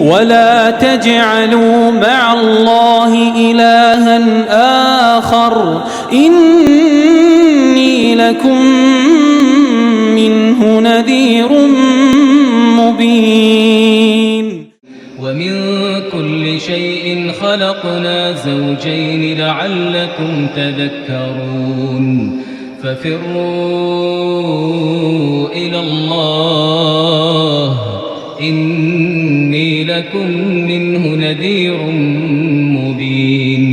ولا تجعلوا مع الله إلها آخر إني لكم منه نذير مبين. ومن كل شيء خلقنا زوجين لعلكم تذكرون. ففروا إلى الله إني لكم منه نذير مبين.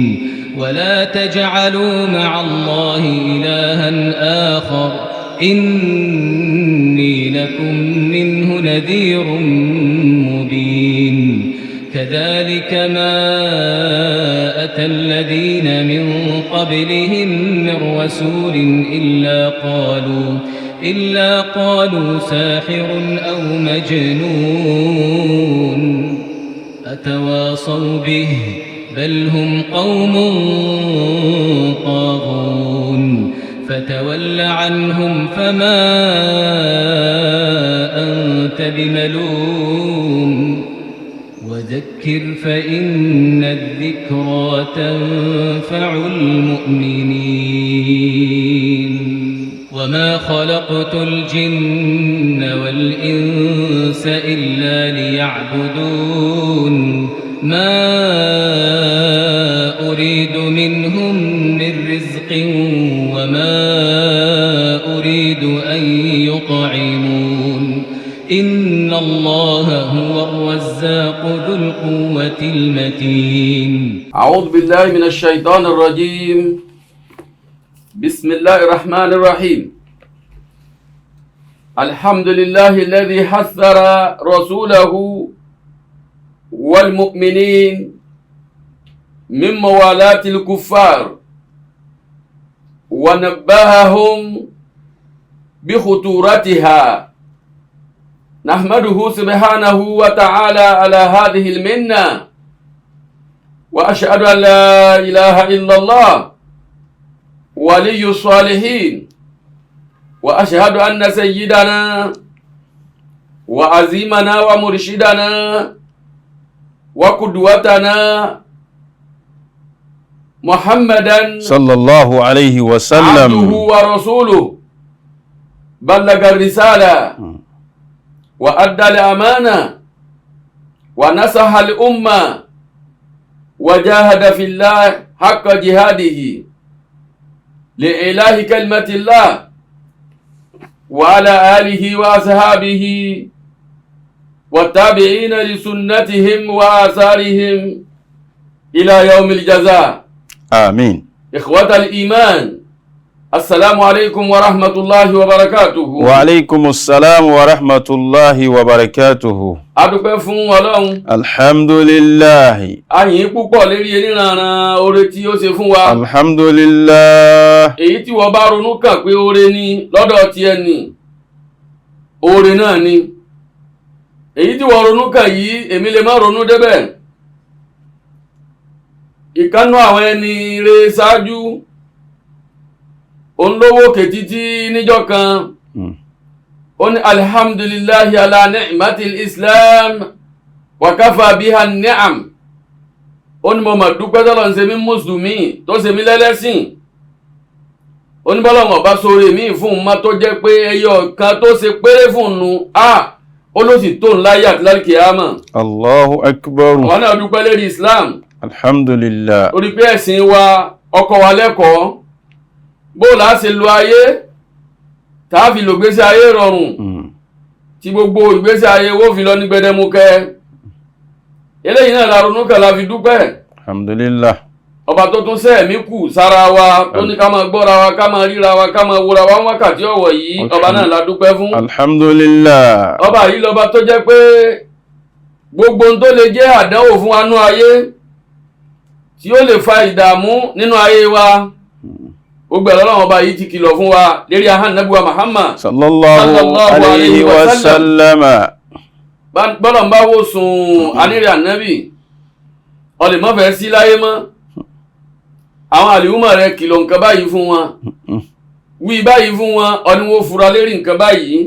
ولا تجعلوا مع الله إلها آخر إني لكم منه نذير مبين. كذلك ما أتى الذين من قبلهم من رسول إلا قالوا ساحر أو مجنون. أتواصوا به بل هم قوم طاغون. فتول عنهم فما أنت بملوم. وذكر فإن الذكرى تنفع المؤمنين. وما خلقت الجن والإنس إلا ليعبدون. ما أريد منهم من رزق وما أريد أن يطعمون. إن الله هو الرزاق ذو القوة المتين. أعوذ بالله من الشيطان الرجيم. بسم الله الرحمن الرحيم. الحمد لله الذي حذر رسوله والمؤمنين من موالاة الكفار ونبههم بخطورتها. نحمده سبحانه وتعالى على هذه المنة، وأشهد أن لا إله إلا الله ولي الصالحين، وأشهد أن سيدنا وعظيمنا ومرشدنا وقدوتنا محمدا صلى الله عليه وسلم عبده ورسوله، بلغ الرسالة وأدى الأمانة ونصح الأمة وجاهد في الله حق جهاده لإعلاء كلمة الله، وعلى آله وأصحابه والتابعين لسنتهم وآثارهم إلى يوم الجزاء. آمين. إخوة الإيمان، السلام عليكم ورحمة الله وبركاته. وعليكم السلام ورحمة الله وبركاته. A dúpẹ́ fún Ọlọ́run. الحمد لله. A yìn púpọ̀ lérí eníranran oore tí ó ṣe fún wa. الحمد لله. Èyí tí wọ́n bá ronú kàn pé oore ni lọ́dọ̀ tiẹ̀ ni, oore náà ni. Èyí tí wọ́n ronú kàn yìí, èmi lè má ronú débẹ̀. Ìkánú àwọn ẹni re ṣáájú, òun lówó òkè títí níjọ́ kan. Ó ní الحمد لله على نعمة الإسلام وكفى بها النعم. Ó ní mo mà dúpẹ́ tọ́lọ́ ń ṣe mí mùsùlùmí, tó ṣe mí lẹ́lẹ́sìn. Ó ní bọ́lọ́run ọba sóore mí fún un má, tó jẹ́ pé ẹyọ kan tó ṣe péré fún un nu a, ó ló sì tó ńlá yà àti lálùkìyámà. الله أكبر. Àwọn náà dúpẹ́ lérí Islam. الحمد لله. Torí pé ẹ̀sìn wa ọkọ wa lẹ́kọ̀ọ́ bó là á ṣe lo ayé, tá a fi lò gbésí ayé rọrùn, tí gbogbo ìgbésí ayé wo fi lọ ní gbẹdẹmukẹ. Eléyìí náà la ronú kàn la fi dúpẹ́. الحمد لله. Ọba tó tún sẹ́ẹ̀mí kù sára wa, tó ní ká máa gbọ́ra wa, ká máa ríra wa, ká máa wúra wa wákàtí ọ̀wọ̀ yìí, ọba náà la dúpẹ́ fún. الحمد لله. Ọba yìí lọ́ba tó jẹ́ pé gbogbo ohun tó lè jẹ́ àdánwò fún wa nú ayé, tí ó lè fa ìdààmú nínú ayé wa, gbogbo ẹ̀rọ ọlọ́run ọba yìí ti kìlọ̀ fún wa lérí ahọ́n Nábì wa Muhammad صلى الله صلى الله عليه عليه وسلم. Bọ́lọ̀ ń bá wò sùn anírẹ̀ ànábì, ọlẹ̀ mọ́fẹ́ sí láyé mọ́, àwọn àlìhùmọ̀ rẹ̀, kìlọ̀ nǹkan báyìí fún wọn, wí báyìí fún wọn, ọni wọ́n fura lérí nǹkan báyìí.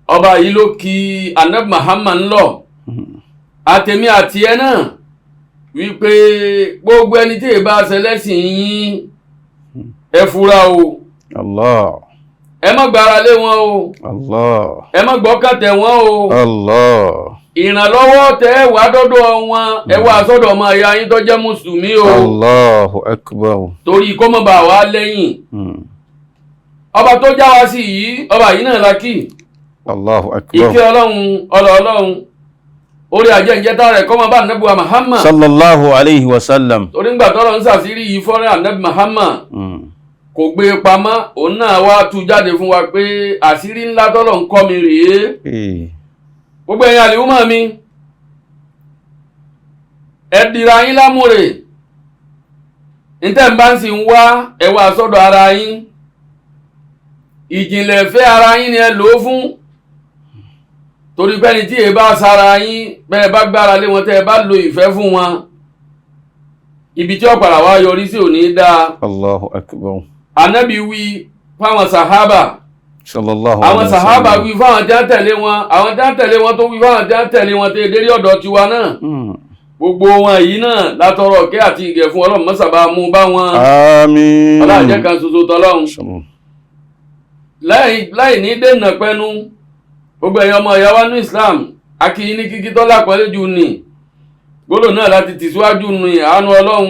Ọba yìí ló kí Anabi Muhammad ńlọ. Àtèmi àti ẹ náà wípé gbogbo ẹni tí èbá ṣẹlẹ́sìn yín, ẹ fura o. Allah. Ẹ má gbára lé wọn o. Allah. Ẹ má gbọ́kàntẹ̀ wọn o. Allah. Ìrànlọ́wọ́ tẹ ẹ wá dọ́dọ̀ wọn, ẹ wá sọ́dọ̀ ọmọ ìyá yín tó jẹ́ mùsùlùmí o. Allahu akbar. Torí kó má bàa wá lẹ́yìn. Ọba tó já wa sí yìí, ọba yìí náà la kí. Allahu akbar. Ìkẹ́ Ọlọ́run, ọlọ́ Ọlọ́run, orí ajẹ́njẹ́ta rẹ̀ kó máa bá ànábì wa Muhammad. Sallallahu alayhi wa sallam. Torí ńgbà tọ́lọ́ ń sàṣírí yìí fọ́nrẹ́ ànábì Muhammad, kò gbé e pamọ́, òun náà wá tú jáde fún wa pé àṣírí ńlá tọ́lọ̀ ń kọ́ mi rèé. Gbogbo ẹ̀yin àlìhùmọ̀ mi, ẹ dira yín lámúre. Ntẹ́ ń bá ń sì ń wá, ẹ wá sọ́dọ̀ ara yín. Ìjìnlẹ̀ ìfẹ́ ara yín ni ẹ lò ó fún, torí pé ẹni tí èé bá sára yín, bẹ́ẹ̀ bá gbára lé wọn, tẹ́ ẹ bá lo ìfẹ́ fún wọn, ibi tí ọ̀pàrà wa yọrí sí ò ní dáa. Allahu akbar. Ànábì wí fáwọn sàhábà. Sallallahu Àwọn alayhi wa sàhábà sallam. wí fáwọn tí wọ́n tẹ̀lé wọn, àwọn tí wọ́n tẹ̀lé wọn tó wí fáwọn tí wọ́n tẹ̀lé wọn tẹ́ délé ọ̀dọ̀ tiwa náà. Gbogbo wọn yìí náà látọrọ ọ̀kẹ́ àti ìgẹ̀ fún Ọlọ́run, mọ́sàbá mú bá wọn. Àmín. Ọlọ́run kan ṣoṣo tọlọ́run. Sallam. Láì ní dènà pẹ́nu, gbogbo ẹ̀yin ọmọ ìyá wa ní Islam, akíyín ní kíkí tọ́lá pẹ́lẹ́jù ní gbólò náà láti tìsíwájú ní àánú Ọlọ́run,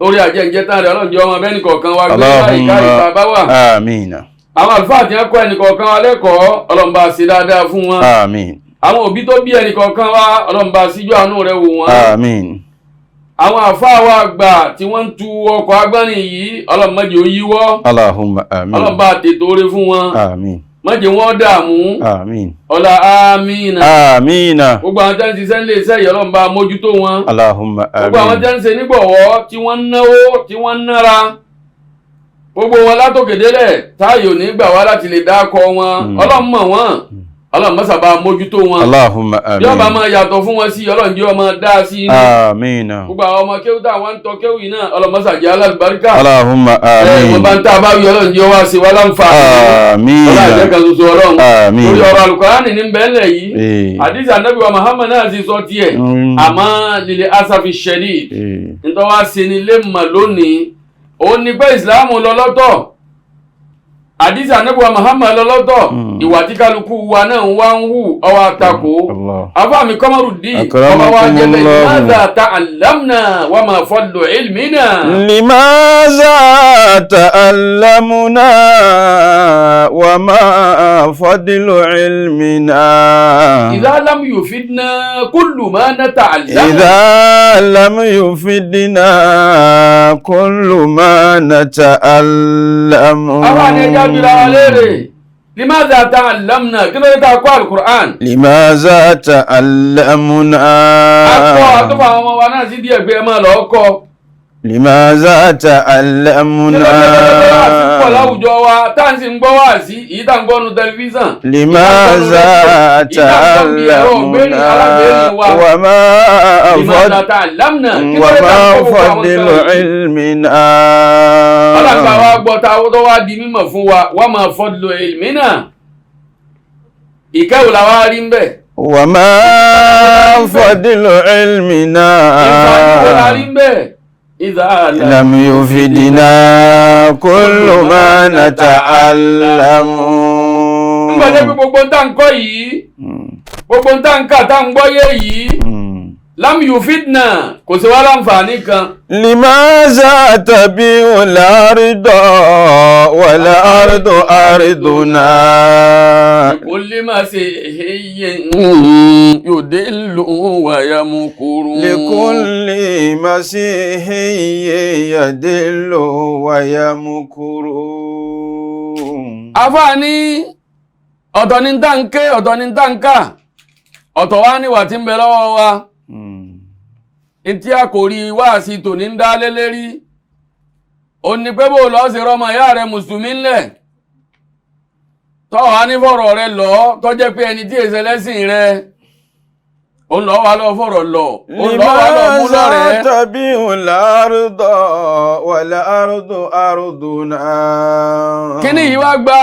orí àjẹǹjẹta rẹ̀, Ọlọ́run jẹ́ ọmọ bẹ́ẹ̀ nìkọ̀ọ̀kan wa gbé láìka ìta bá wà. Àmín. Àwọn àlùfáà tí wọ́n kọ́ ẹnìkọ̀ọ̀kan wa lẹ́kọ̀ọ́, Ọlọ́run bá ṣe dáadáa fún wọn. Àmín. Àwọn òbí tó bí ẹnìkọ̀ọ̀kan wa, Ọlọ́run bá síjú àánú rẹ̀ wò wọ́n. Àmín. Àwọn àfáà wa àgbà tí wọ́n ń tu ọkọ̀ agbọ́nrin yìí, Ọlọ́run má jẹ́ ó yíwọ́. Allahumma àmín. Ọlọ́run bá tètò oore fún wọn. Àmín. Má jẹ́ wọ́n dààmú. Àmín. Ọlá àmín. Àmín. Gbogbo àwọn tí wọ́n ń ṣiṣẹ́ nílé iṣẹ́ yìí, Ọlọ́run bá mójútó wọn. Allahumma Gbogbo àwọn àmín. tí wọ́n ń ṣe nígbọ̀wọ́, tí wọ́n ń náwó, tí wọ́n ń nára, gbogbo wọn látòkè délẹ̀, táyò ní gbà wá láti lè dákọ wọn. Ọlọ́run mọ̀ wọ́n, Ọlọ́run mọ́sàbá mójútó wọn. Allahumma Bí ọba àmín. máa yàtọ̀ fún wọn sí, Ọlọ́run jẹ́ ọmọ dá sí inú. Àmín. Gbogbo àwọn ọmọ kéwù táwọn ń tọ kéwù yìí náà, Ọlọ́run mọ́sàjẹ́ alálùbáríkà. Allahumma Ẹ wọn bá àmín. ń tá a bá wí, Ọlọ́run jẹ́ wá sí wa láǹfààní. Àmín. Ọlọ́run jẹ́ kan ṣoṣo Ọlọ́run. Àmín. Lórí ọ̀rọ̀ Àlùkùránì ní bẹ́ẹ̀lẹ̀ yìí, àdìsí ànábì wa Muhammad náà sì sọ tiẹ̀. Àmọ́ lílẹ̀ asafi shadid, nítorí wá sí ni lè mọ̀ lónìí, òun ni pé ìsìláàmù lọ lọ́tọ̀, àdìsí ànábì wa Muhammad lọ lọ́tọ̀. Ìwà tí kálukú wa náà ń wá ń hù ọwọ́ àtakò. Allah. Afáàmì Kọ́mọ́rùdí ọmọ wa jẹ́ bẹ́ẹ̀. Akramakumullahu. Limadha ta'allamna wa ma fadlu ilmina. لماذا تألمنا وما فضل علمنا؟ Idha lam yufidna kullu ma nata'allam. إذا لم يفدنا كل ما نتألم. Afáàní ẹja bíra wa léèrè, limadha ta'allamna, kí ló dé tá a kọ́ alukur'an? لماذا تألمنا؟ Akọ́ àtúfà àwọn ọmọ wa náà sí díẹ̀ pé ẹ máa lọ kọ́. لماذا Kí ló dé تألمنا؟ tó wá sí pọ̀ láwùjọ wa tá à ń sì ń gbọ́ wá sí èyí tá à ń gbọ́ nu tẹlifíṣàn, لماذا èyí tá à ń gbọ́ bí ẹ̀rọ ògbéni alágbèéni تألمنا wa? وما Limadha فضل ta'allamna, kí ló dé tá وما à ń kọ́ gbogbo àwọn فضل nǹkan yìí? علمنا. Ọlọ́pàá wa gbọ́ ta tó wá di mímọ̀ fún wa, wa ma fadlu ilmina, ìkẹ́wò la wá rí ń bẹ̀? وما فضل علمنا. Ìfàní wo la rí ń bẹ̀? Idha لم يفدنا كل ما نتعلم. Nígbà tó pé gbogbo ń tá ń kọ́ yìí, gbogbo ń tá ń kà, tá ń gbọ́ yé yìí, lam yufidna, kò sí wá láǹfààní kan. لماذا تبيع الأرض والأرض أرضنا؟ لكل مسيحي يدل ويمكر. لكل مسيحي يدل ويمكر. Àfààní ọ̀tọ̀ ní tá ń ké, ọ̀tọ̀ ní tá ń kà, ọ̀tọ̀ wá níwà tí ń bẹ lọ́wọ́ wa. Ntí a kò rí wáàsí tòní ń dá lé lérí ó ní pé bó lọ́ọ́ ṣe rọ́mọ ìyá rẹ mùsùlùmí ńlẹ̀ tọ́ wa ní fọ̀rọ̀ rẹ lọ, tọ́jẹ́ pé ẹni tí èsẹ̀ lẹ́sìn rẹ òun lọ́ wa lọ́ fọ̀rọ̀ lọ, òun lọ́ wa lọ́ mú لماذا lọ́rẹ̀ẹ́. تبيع الأرض والأرض أرضنا؟ Kíní yìí wá gba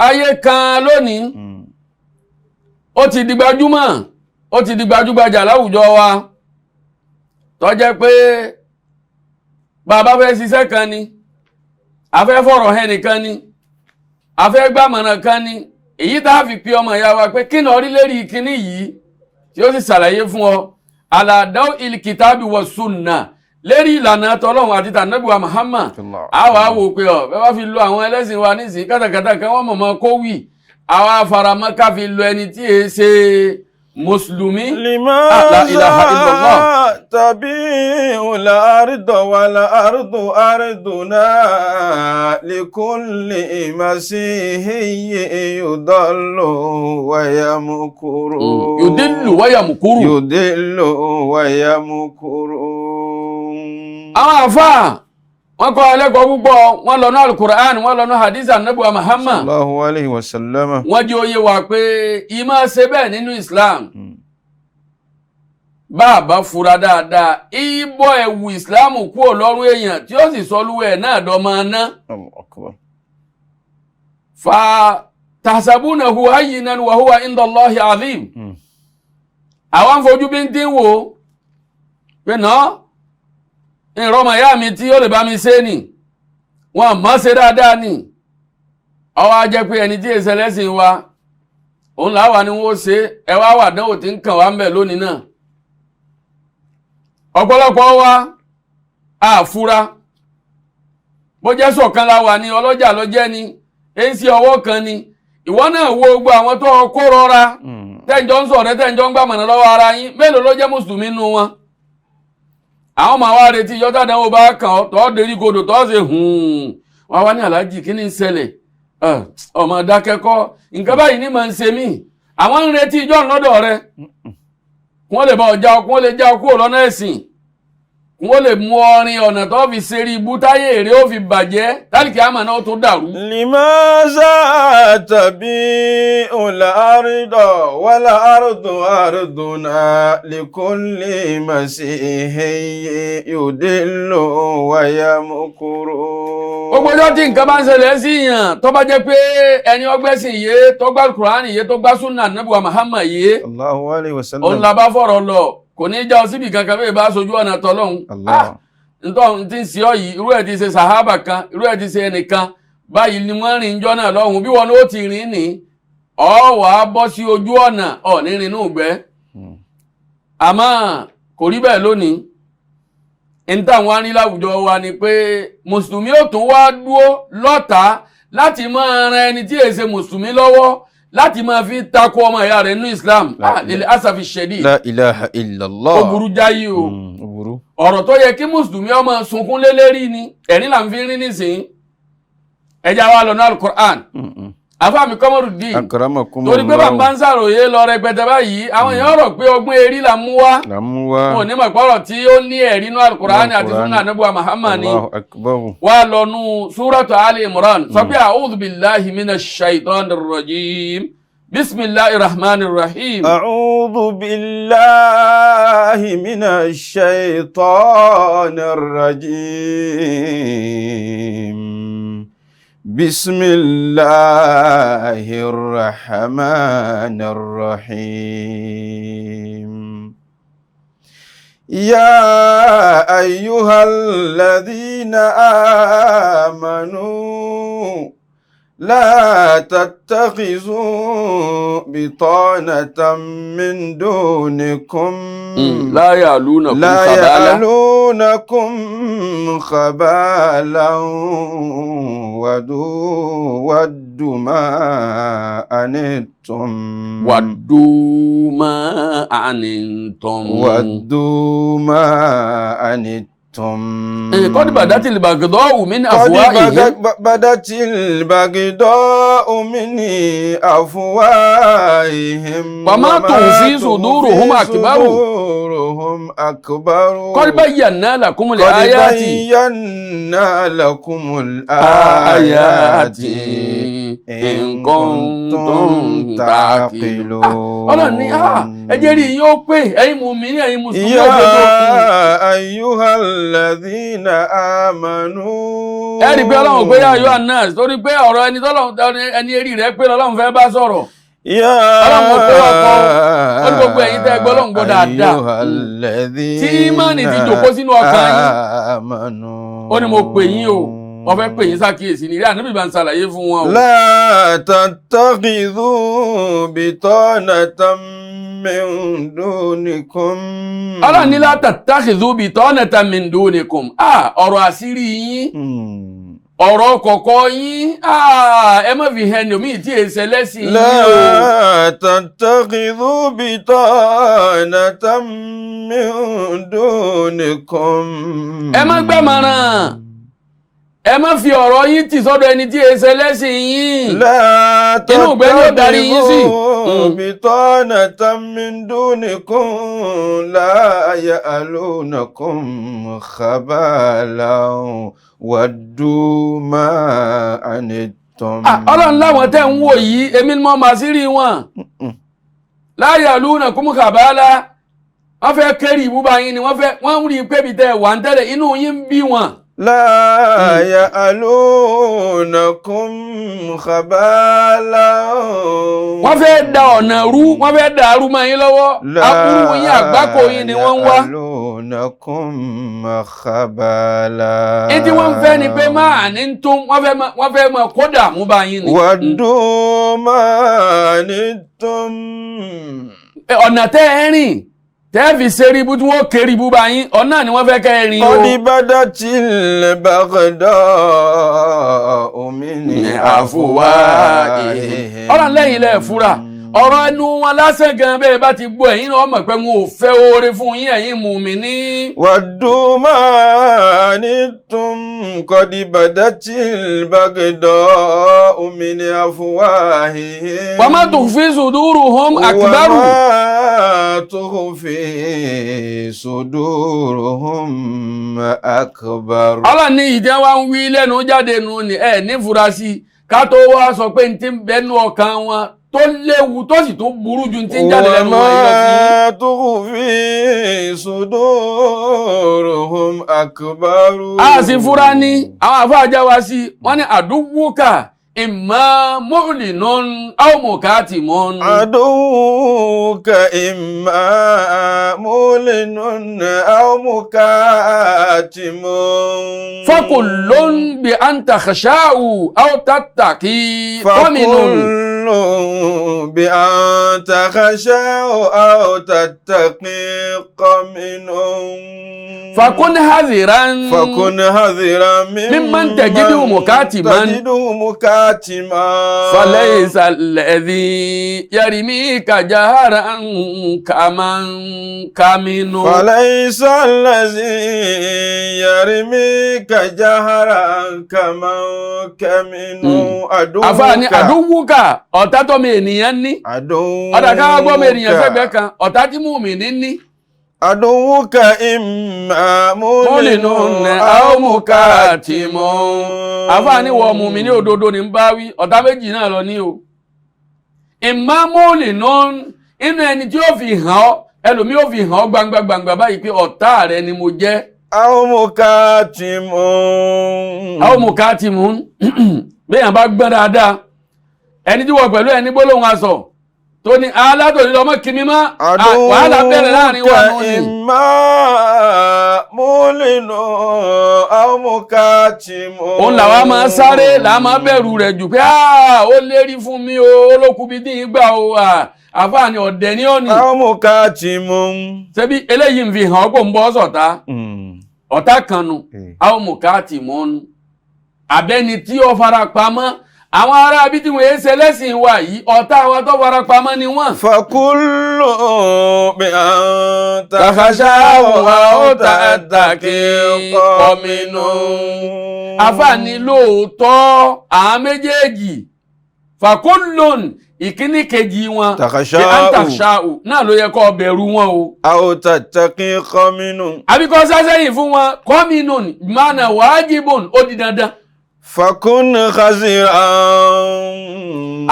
ayé kan lónìí, ó ti di gbajúmọ̀. ó ti di gbajúgbajà láwùjọ wa, tó jẹ́ pé bàbá fẹ́ ṣiṣẹ́ kan ni, a fẹ́ fọ̀rọ̀ hẹ́ nìkan ni, a fẹ́ gbàmọ̀ràn kan ni, èyí tá a fi pe ọmọ ìyá wa pé kí ni orí lérí kíní yìí, tí ó sì ṣàlàyé fún ọ aladaw ilkitabi wa sunna, lérí ìlànà tọlọ́hun àti tànàbíwa Muhammad. A wàá wò pé ọ bẹ́ẹ̀ bá fi lo àwọn ẹlẹ́sìn wa nísìnyí kátàkátà kan wọ́n mọ̀mọ́ kó wì, àwa faramọ́ ká fi lo ẹni tí èé ṣe mùsùlùmí. La ilaha illallah. لماذا تبيع الأرض والأرض أرضنا لكل مسيحي يضل ويمكر. Yudillu wa yamkuru. يضل ويمكر. Àwọn àfáà wọ́n kọ́ ẹlẹ́kọ̀ọ́ púpọ̀, wọ́n lọ ní alukur'an, wọ́n lọ ní hadith anabi wa Muhammad صلى الله عليه وسلم. Wọ́n jẹ́ oyé wa pé ìmọ̀ ṣe bẹ́ẹ̀ nínú Islam, bá a bá fura dáadáa, ìbọ̀ ẹ̀wù Islam kúrò lọ́rùn èèyàn, tí ó sì sọ lúwẹ̀ náà dọ́mọ ná. الله أكبر. Fa tahsabunahu hayyinan wa huwa inda Allahi azim. Àwọn ń fojú bí ń dín wò ó pé náà ìrọmọ ìyá mi tí ó lè bá mi ṣe ni wọn mọ̀ ṣe dáadáa ni, ọwọ́ á jẹ́ pé ẹni tí èsì ẹlẹ́sìn wa òun làwa ni wọ́n ṣe. Ẹ wá wà dánwò tí ń kàn wá ń bẹ̀ lónìí náà. Ọ̀pọ̀lọpọ̀ wa àfura bó jẹ́ sọ̀kan la wà ní ọlọ́jà lọ́jẹ́ ni, èsì ọwọ́ kan ni. Ìwọ náà wo gbogbo àwọn tó kó rọra tẹ́ǹjọ́ ń sọ̀rẹ́, tẹ́ǹjọ́ ń gbàmọ̀nà lọ́wọ́ ara yín, mélòó ló jẹ́ mùsùlùmí nù wọn? Àwọn máa wá retí ìjọ tàdánwò bá kàn ọ́, tọ́ dérí kodò, tọ́ ṣe hùn wá wá ní aláàjì, kí ni ń ṣẹlẹ̀? Ọmọ dákẹ́kọ́ nǹkan báyìí ní máa ń ṣe mí. Àwọn ń retí ìjọ lọ́dọ̀ rẹ kí wọ́n lè bá ọjà, kí wọ́n lè já ọ kúrò lọ́nà ẹ̀sìn, kí wọ́n lè mú ọrin ọ̀nà tó fi ṣeré ibú táyé èrè ó fi bàjẹ́, tálíkì àmà náà ó tún dàrú. لماذا تبيع الأرض والأرض أرضنا لكل مسيحي يضل ويمكر. Gbogbo ọjọ́ tí nǹkan bá ń ṣẹlẹ̀ sí yàn, tó bá jẹ́ pé ẹni ọgbẹ́sìn yé, tó gbá Kùránì yé, tó gbá súnà Ànábì wa Muhammad yé, الله عليه وسلم. Òun la bá fọ̀rọ̀ lọ, kò ní í já ọ síbi kankan bẹ́ẹ̀ bá sojú ọ̀nà tọ́lọ́hún. Allah. Ntọ́ ti ń ṣe ọ yìí, irú ẹ̀ ti ṣe sàhábà kan, irú ẹ̀ ti ṣe ẹnìkan báyìí ni wọ́n rìn jọ́ náà lọ́hùn, bí wọn ó ti rìn ní ọ wà á bọ́ sí ojú ọ̀nà ọ̀ ní rìn inú ìgbẹ́. Àmọ́ kò rí bẹ́ẹ̀ lónìí. N táwọn á ní láwùjọ wa ni pé mùsùlùmí ò tún wá dúó lọ́ta láti máa ran ẹni tí èsè mùsùlùmí lọ́wọ́ láti máa fi takò ọmọ ìyá rẹ̀ nínú Islam. Lil asafi shadid. La ilaha illallah. Ó burú jáyé o. Ó burú. Ọ̀rọ̀ tó yẹ kí mùsùlùmí ọmọ sunkún lélẹ́rí ni ẹ̀rín là ń fi rí nísìnyí. Ẹja wa lọ́nà alukur'an, àfàmì Kọ́mọ́rùdín. Akramakum. Torí pé bàbá ń sàròyé lọ rẹpẹtẹ báyìí, àwọn èèyàn rò pé ọgbọ́n erí là ń mú wá. Là ń mú wá. Wọn ò ní mọ̀ pọ̀rọ̀ tí ó ní ẹ̀rí inú alukur'an àti Al-Qur'an. sunna anabuwa Muhammad ni. Allahu akbar. Wà lọ́nu súrọ̀tù Ali Imran, sọ pé a'udhu billahi minash shaitanir rajim, bismillahir rahmanir rahim. أعوذ بالله من الشيطان الرجيم، بسم الله الرحمن الرحيم. يا أيها الذين آمنوا لا تتخذوا بطانة من دونكم La ya'lunakum لا khabala. يألونكم خبالا ودوا ما أنتم Waddu ma anittum. ودوا ما أنتم. Qad badatil baghda'u min قد afwahihim. بدت البغضاء من أفواههم وما تخفي صدورهم أكبر. صدورهم أكبر. Qad bayyana lakumul قد ayati. بينا لكم الآيات إن kuntum ta'qilun. Ọlọ́run ní ẹ jẹ́ rí yín ó pé, ẹ̀yin mùmínì, ẹ̀yin mùsùlùmí يا òdodo. أيها الذين آمنوا. Ẹ rí i pé Ọlọ́run pé yá yóò anas, torí pé ọ̀rọ̀ ẹni tọ́lọ́run ẹni eré rẹ̀ pé lọ́lọ́run fẹ́ bá sọ̀rọ̀. يا Ọlọ́run ò fẹ́ ọkọ ó ní gbogbo ẹ̀yin tẹ́ ẹ gbọ́ Ọlọ́run gbọ́ dáadáa. أيها الذين Tí ìmánì ti jòkó sínú ọkàn yín. آمنوا Ó ní mo pè yín o, wọ́n fẹ́ pè yín sákìyèsí ní ilé ànábì bá ń ṣàlàyé fún wọn o. لا تتخذوا بطانة من دونكم Ọlọ́run ní la tattakhidhu bitanatan min dunikum. Ọ̀rọ̀ àṣírí yín, ọ̀rọ̀ kọ̀kọ̀ yín, ẹ má fi hẹn omi tí èsẹ̀ lẹ́sìn yín o. لا تتخذوا بطانة من دونكم Ẹ má gbàmọ̀ràn, ẹ má fi ọ̀rọ̀ yín tì sọ́dọ̀ ẹni tí èsẹ̀ lẹ́sìn yín. لا Inú ìgbẹ́ ni ó darí yín sí. تتخذوا بطانة من دونكم لا يألونكم خبالا ودوا ما عنتم Ọlọ́run láwọn tẹ́ ń wò yìí, èmi ni mo mà sí rí wọn. La ya'lunakum khabala, wọ́n fẹ́ kéré ìbúba yín ni, wọ́n fẹ́ wọ́n ń rí i pé ibi tẹ́ wà ń tẹ́lẹ̀ inú yín ń bí wọn. لا يألونكم خبالا Wọ́n fẹ́ da ọ̀nà rú, wọ́n fẹ́ da arú mọ́ yín lọ́wọ́. Aburú yín, àgbákò yín ni wọ́n ń wá. يألونكم خبالا Ètí wọ́n ń fẹ́ ni pé máa ní tó wọ́n fẹ́ máa kó dààmú bá yín ni. ودوا ما عنتم Ọ̀nà tẹ́ ẹ rìn tẹ́ ẹ fi ṣe ríbu tí wọ́n kéré ibú bá yín, ọ̀nà ni wọ́n fẹ́ kẹ́ ẹ rìn o. قد بدت البغضاء من أفواههم Ọ̀rọ̀ lẹ́yìn lẹ́ẹ̀ fura, ọ̀rọ̀ ẹnu wọn lásán gan bẹ́ẹ̀ bá ti gbọ́, ẹ̀yin náà mọ̀ pé wọn ò fẹ́ oore fún yín, ẹ̀yin mùmíní. ودوا ما عنتم قد بدت البغضاء من أفواههم Wa ma tukhfi suduruhum akbaru. وما تخفي صدورهم أكبر Ọlọ́run ní ìdí wa ń wí lẹ́nu jáde nù ní ẹ̀ ní furasí, ká tó wá sọ pé n ti ń bẹnu ọkàn wọn tó léwu tó sì tún burú ju n ti ń jáde lẹ́nu wọn yìí lọ sí. وما تخفي صدورهم أكبر A sì fura ní àwọn àfáà já wa sí, wọ́n ní àdúgbòkà imma mu'linun aw mukatimun. عدوك إما معلن أو مكاتم Fakullun bi an takhsha'u aw tattaqi qaminun. فكل بأن تخشاه أو تتقي قمن Fakun hadhiran. فكن حذرا ممن تجده مكاتما. تجده مكاتما فليس الذي يرميك جهرا كمن كمن. فليس الذي يرميك جهرا كمن كمن عدوك Àfààní àdúwùkà, ọ̀tá tọ́mọ ènìyàn ní. عدوك Ọ̀dà ká gbọ́mọ ènìyàn sẹ́gbẹ̀ẹ́ kan, ọ̀tá tí mùmínì ní. عدوك إما معلن معلن أو أو مكاتم. مكاتم Àfààní wọ mùmínì òdodo ní ń bá wí, ọ̀tá méjì náà lọ ní o. Imma mu'linun, inú ẹni tí ó fi hàn ọ́, ẹlòmíì ó fi hàn ọ́ gbangba gbangba báyìí pé ọ̀tá rẹ ni mo jẹ́. أو مكاتم Àwọn mùkátìmù béèyàn bá gbọ́n dáadáa, ẹni tí wọ́n pẹ̀lú ẹni gbólóhùn aṣọ tó ní aládòní lọ́mọ kìíní mọ́, wàhálà bẹ̀rẹ̀ láàrin wa nù عدوك ni. إما معلن أو مكاتم Òun làwa máa sáré, làá máa bẹ̀rù rẹ̀ jù pé ó lérí fún mi o, ó lókun bí dín gbà o, àfààní ọ̀dẹ̀ ní òní. أو مكاتم Ṣebí eléyìí ń fi hàn ọ́ pò ń bọ́ sọ̀tá, ọ̀tá kan nu. Àwọn mùkátìmù nu abẹ́ni tí ó fara pamọ́, àwọn ará bí tí wọ́n ṣe lẹ́sìn wa yìí, ọ̀tá àwọn tó fara pamọ́ ni wọ́n. فكل بأن تخشاه تخشاه أو أو تتقي تتقي قمن. Àfààní lóòótọ́ àwọn méjèèjì, fàkúlùn ìkíní kejì wọn تخشاه bí antaṣáù náà ló yẹ kó bẹ̀rù wọn o. أو تتقي قمن. Àbíkọ́ sásẹ́yìn fún wọn, kọ́mínùn mánà wájibùn, ó di dandan. فكن خزرا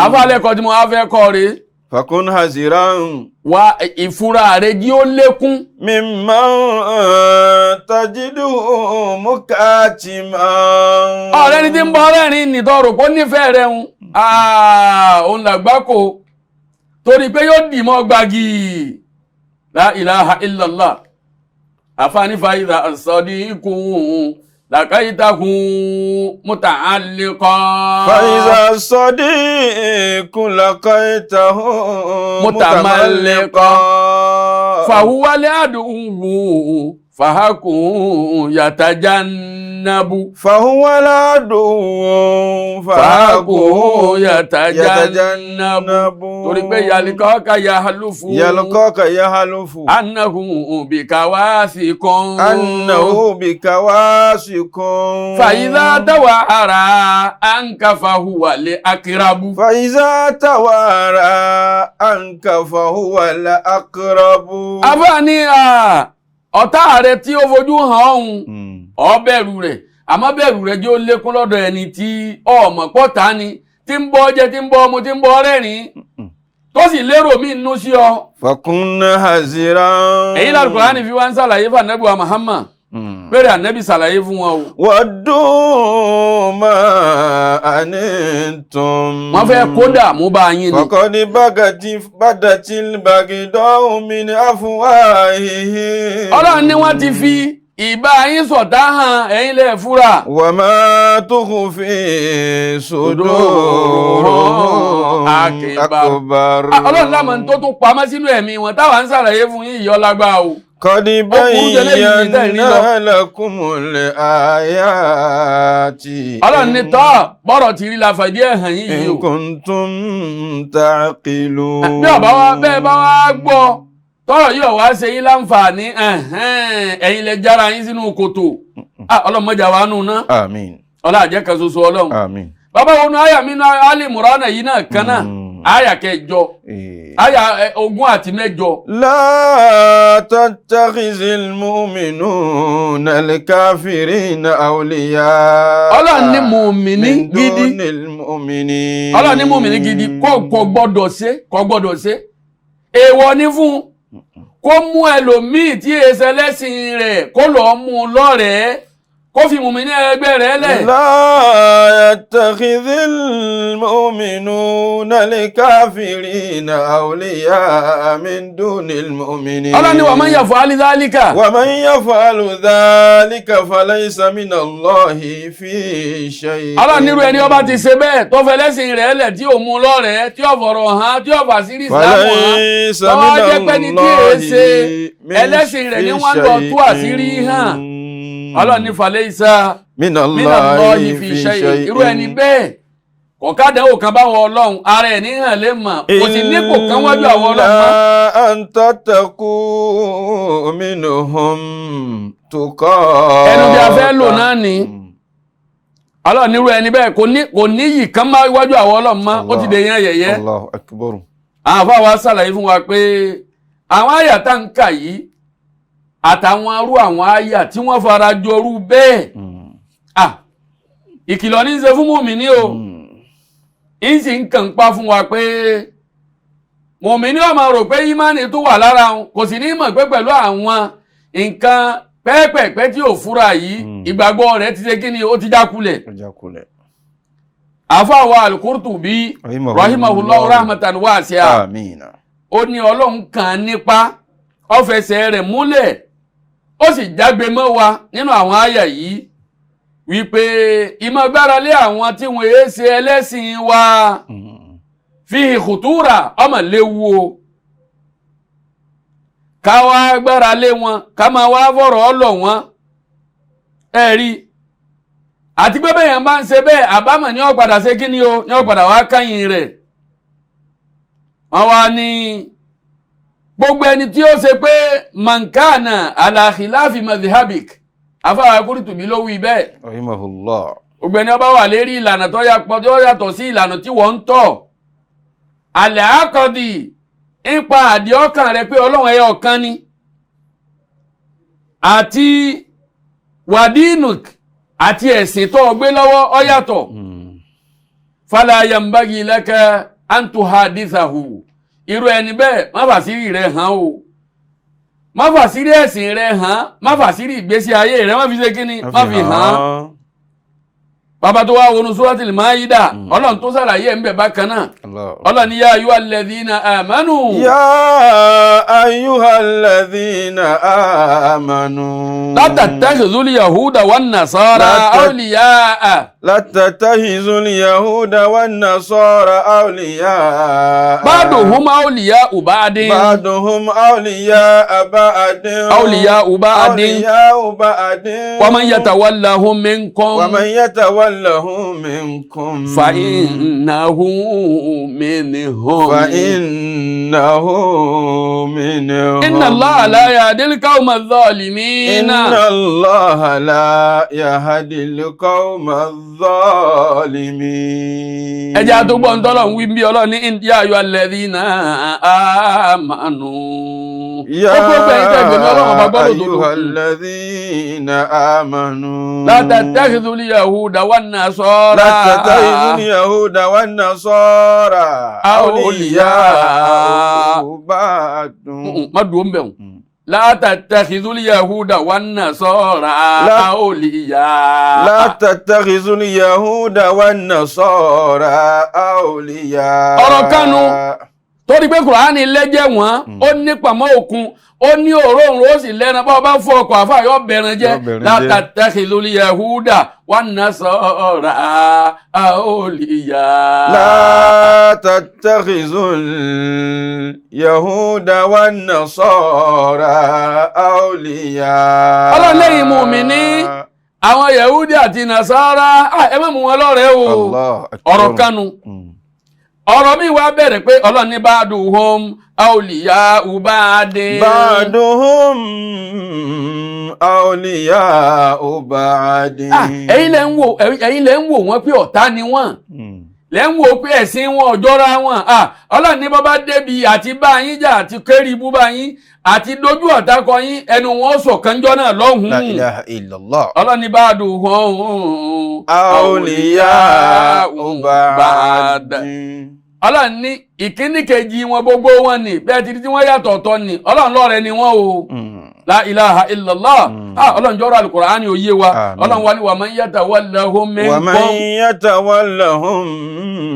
Àfàlẹ́kọ̀ọ́ tí mo wá fẹ́ kọ́ rèé. فكن حذرا Wá ìfura rẹ jí ó lékún. ممن تجده مكاتما Ọ̀rẹ́ ni tí ń bọ́ ọlẹ́rìn nìtọ́rò kó nífẹ̀ẹ́ rẹ̀ ń òun làgbákò. Torí pé yóò dì mọ́ gbági. La ilaha illallah. Àfáàní fàyídà sadiqun làkàyítàkùn muta'alliqa. فإذا الصديق لقيته متملقا. فهو العدو فهكون يتجنب. فهو العدو فهكون فهكه يتجنب. Torí pé yalikọ́ka yahalufu. يلقاك يهلف. Annahu bikawasikum. أنه بكواسك. فإذا توارى عنك فهو الأقرب. فإذا توارى عنك فهو الأقرب. Àfààní ọ̀tá rẹ̀ tí ó fojú hàn ọ̀hún, ọ bẹ̀rù rẹ̀, àmọ́ bẹ̀rù rẹ̀ jẹ́ ó lékún lọ́dọ̀ ẹni tí ọmọ pọ̀tá ni, tí ń bọ́ jẹ, tí ń bọ́ ọmọ, tí ń bọ́ rẹ́rìn-ín, tó sì lérò mí nínú sí ọ. فكن حذرا. Èyí l'Al-Kùránì fi wá ń ṣàlàyé fún Ànábì wa Muhammad, péré Ànábì ṣàlàyé fún wọn o. ودوا ما عنتم. Wọ́n fẹ́ kó dààmú bá yín ni. فقد بدت البغضاء من أفواههم. Ọlọ́run ní wọ́n ti fi ìbá yín ṣọ̀tá hàn, ẹ̀yin lẹ fura. وما تخفي صدورهم أكبر. أكبر. Ọlọ́run lámọ̀ tó tún pamọ́ sínú ẹ̀mí wọn táwa ń ṣàlàyé fún yín ìyọ́lágbá o. قد burú jẹ́ lẹ́yìn ní tẹ́ ìrí lọ. بينا لكم الآيات. Ọlọ́run ní tọ́ bọ́rọ̀ ti rí la fàdí ẹ̀ hàn yín yìí إن o. كنتم تعقلون. Bí ọba wa bẹ́ẹ̀ bá wa gbọ́ tọ́rọ̀ yóò wá ṣe yín láǹfààní, ẹ̀hẹ́n, ẹ̀yin lẹ jára yín sínú kòtò. Ọlọ́run mọ́jà wa nù ná. آمين. Ọlọ́run àjẹ́ kan ṣoṣo Ọlọ́run. آمين. Bàbá wo nu àyà mi nu Ali Imran yìí náà kan náà, àyà 8, àyà 28. لا تتخذ المؤمنون الكافرين أولياء. Ọlọ́run ní mùmíní من gidi. دون المؤمنين. Ọlọ́run ní mùmíní gidi kò gbọ́dọ̀ ṣe, kò gbọ́dọ̀ ṣe. Èèwọ̀ ni fún kó mú ẹlòmíì tí èsẹ lẹ́sìn rẹ̀ kó lọ́ọ́ mú un lọ́rẹ̀ẹ́, kó fi mùmíní ẹgbẹ́ rẹ̀ lẹ̀. لا يتخذ المؤمنون الكافرين أولياء من دون المؤمنين. Ọlọ́run ní ومن يفعل ذلك. ومن يفعل ذلك فليس من الله في شيء. Ọlọ́run nírú ẹni ọba ti ṣe bẹ́ẹ̀ tó fẹ́ lẹ́sìn rẹ̀ lẹ̀, tí ò mú un lọ́rẹ̀ẹ́, tí ò fọ̀rọ̀ hàn, tí ò fàṣírí Ìsìlámù hàn, فليس tọ́wọ́ من jẹ́ pé ní tí الله èé ṣe من ẹlẹ́sìn rẹ̀ ní في wọ́n lọ tú شيء. àṣírí hàn. Ọlọ́run ní فليس من من الله الله في في شيء. شيء. Irú ẹni bẹ́ẹ̀ kọ̀kadà ò kan báwọn Ọlọ́run ara ẹ̀ ní hàn lè mọ̀, kò sì nípò kan wájú àwọn Ọlọ́run mọ́. إلا أن تتقوا منهم تقاة. Ẹnu bí a fẹ́ lò náà ni Ọlọ́run nírú ẹni bẹ́ẹ̀ kò ní yìí kan má wájú àwọn Ọlọ́run mọ́, ó ti dè yẹn yẹ̀yẹ́. الله أكبر. Àwọn afáwa wa ṣàlàyé fún wa pé àwọn àyà tá ń kà yìí àtàwọn arú àwọn àyà tí wọ́n fara jọrú bẹ́ẹ̀, ìkìlọ̀ ní í ṣe fún mùmíní o, ń sì ń kàn pa fún wa pé mùmíní ó máa rò pé ìmánì tó wà lára wọn, kò sì ní mọ̀ pé pẹ̀lú àwọn nǹkan pẹ́ẹ́pẹ́ẹ́pẹ́ tí ò fura yìí, ìgbàgbọ́ rẹ̀ ti ṣe kí ni, ó ti jákulẹ̀. Jákulẹ̀. Àfáà Al-Qurtubi rahimahullah rahmatan wasi'a, آمين. ó ní Ọlọ́run kàn án nípa, ó fẹsẹ̀ rẹ̀ múlẹ̀, ó sì jágbe mọ́ wa nínú àwọn àyà yìí wípé ìmọ̀ gbára lé àwọn tí wọ́n èé ṣe ẹlẹ́sìn wa fi khutura, ọmọ léwu o, ká wá gbára lé wọn, ká máa wá fọ̀rọ̀ ọlọ̀ wọn. Ẹ rí àti pé bẹ́ẹ̀ yẹn bá ń ṣe bẹ́ẹ̀, àbámọ̀ ní ó padà ṣe kí ni o, ní ó padà wá kẹ́yìn rẹ̀. Wọ́n wá ní gbogbo ẹni tí ó ṣe pé mankana ala khilafi madhhabik, afáwọn Qurtubi ló wí bẹ́ẹ̀. Rahimahullah. Gbogbo ẹni ọba wà lérí ìlànà tó yàtọ̀ sí ìlànà tí wọ́n ń tọ̀, àlẹ́ àkọ́dì nípa àdì ọkàn rẹ pé Ọlọ́run ẹyọ ọ̀kan ni, àti wàdínùk, àti ẹ̀sìn tó gbé lọ́wọ́ ó yàtọ̀, fala yambagi laka an tuhadithahu, irú ẹni bẹ́ẹ̀ má fàṣírí rẹ̀ hàn o, má fàṣírí ẹ̀sìn rẹ̀ hàn, má fàṣírí ìgbésí ayé rẹ̀, má fi ṣe kíni, má fi hàn. Bàbá tó wá wọnú Suratul Maida, Ọlọ́run tó sàlàyé ń bẹ̀ bákan náà. Allah. Ọlọ́run ní yá ayyuha alladhina amanu. يا أيها الذين آمنوا La tattakhidhul yahuda wan nasara awliya'a. لا تتخذوا اليهود والنصارى أولياء Ba'duhum awliya'u ba'din. بعضهم أولياء بعض Awliya'u ba'din. أولياء بعض Wa man yatawallahum minkum. ومن يتولهم منكم Fa innahu minhum. فإنه منهم Inna Allaha la yahdil qawma adh-dhalimin. إن الله لا يهدي القوم الظالمين Ẹ jẹ́ àtúgbọ́ ń tọ́lọ̀ ń wí bí Ọlọ́run ní ya ayyuhal ladhina amanu. يا Ó gbogbo ẹ̀yin tẹ́ gbẹ̀mí Ọlọ́run ọba gbọ́dọ̀ أيها tó. الذين آمنوا La tattakhidhul yahuda wan nasara. لا تتخذوا اليهود والنصارى أولياء بعض Má dùn ó ń bẹ̀ wọ́n. La tattakhidhul yahuda wan nasara awliya. لا تتخذوا اليهود والنصارى أولياء Ọ̀rọ̀ kanu. Torí pé Kùránì lẹ́jẹ̀ wọ́n, ó ní pàmò òkun, ó ní òróǹro, ó sì lẹ́ran. Bá ọba fún ọkọ̀ àfa yọ bẹ̀rẹ̀ jẹ́. Yọ bẹ̀rẹ̀ La jẹ́. tattakhidhul yahuda wan nasara awliya. لا تتخذوا اليهود والنصارى أولياء Ọlọ́run lẹ́yìn mùmíní, àwọn Yahudi àti Nasara, ẹ má mú wọn lọ́rẹ̀ẹ́ o. Allah akbar. Ọ̀rọ̀ kanu. Ọ̀rọ̀ mi wá bẹ̀rẹ̀ pé Ọlọ́run ní ba'duhum awliya'u ba'din. بعضهم أولياء بعض. Ẹ̀yin lẹ ń wò, ẹ̀yin lẹ ń wò wọ́n pé ọ̀tá ni wọ́n, lẹ ń wò pé ẹ̀sìn wọn ọ̀jọ́ra wọn. Ọlọ́run ní bọ́bá débi àti bá yín jà àti kéré ibú bá yín àti dojú ọ̀tá kọ yín, ẹnu wọn sọ̀kanjọ́ náà لا lọ́hùn-ún. إله إلا الله. Ọlọ́run ní ba'duhum أولياء بعض. Ọlọ́run ní ìkíní kejì wọn gbogbo wọn ni bẹ́ẹ̀ ti di tí wọ́n yàtọ̀ ọ̀tọ̀ ni Ọlọ́run lọ́rẹ̀ ni wọ́n o. La ilaha illallah. Ọlọ́run jọ́rọ̀ Al-Qur'ani òye wa. Àmín. Ọlọ́run wa ni wa man yatawallahum ومن minkum. يتولهم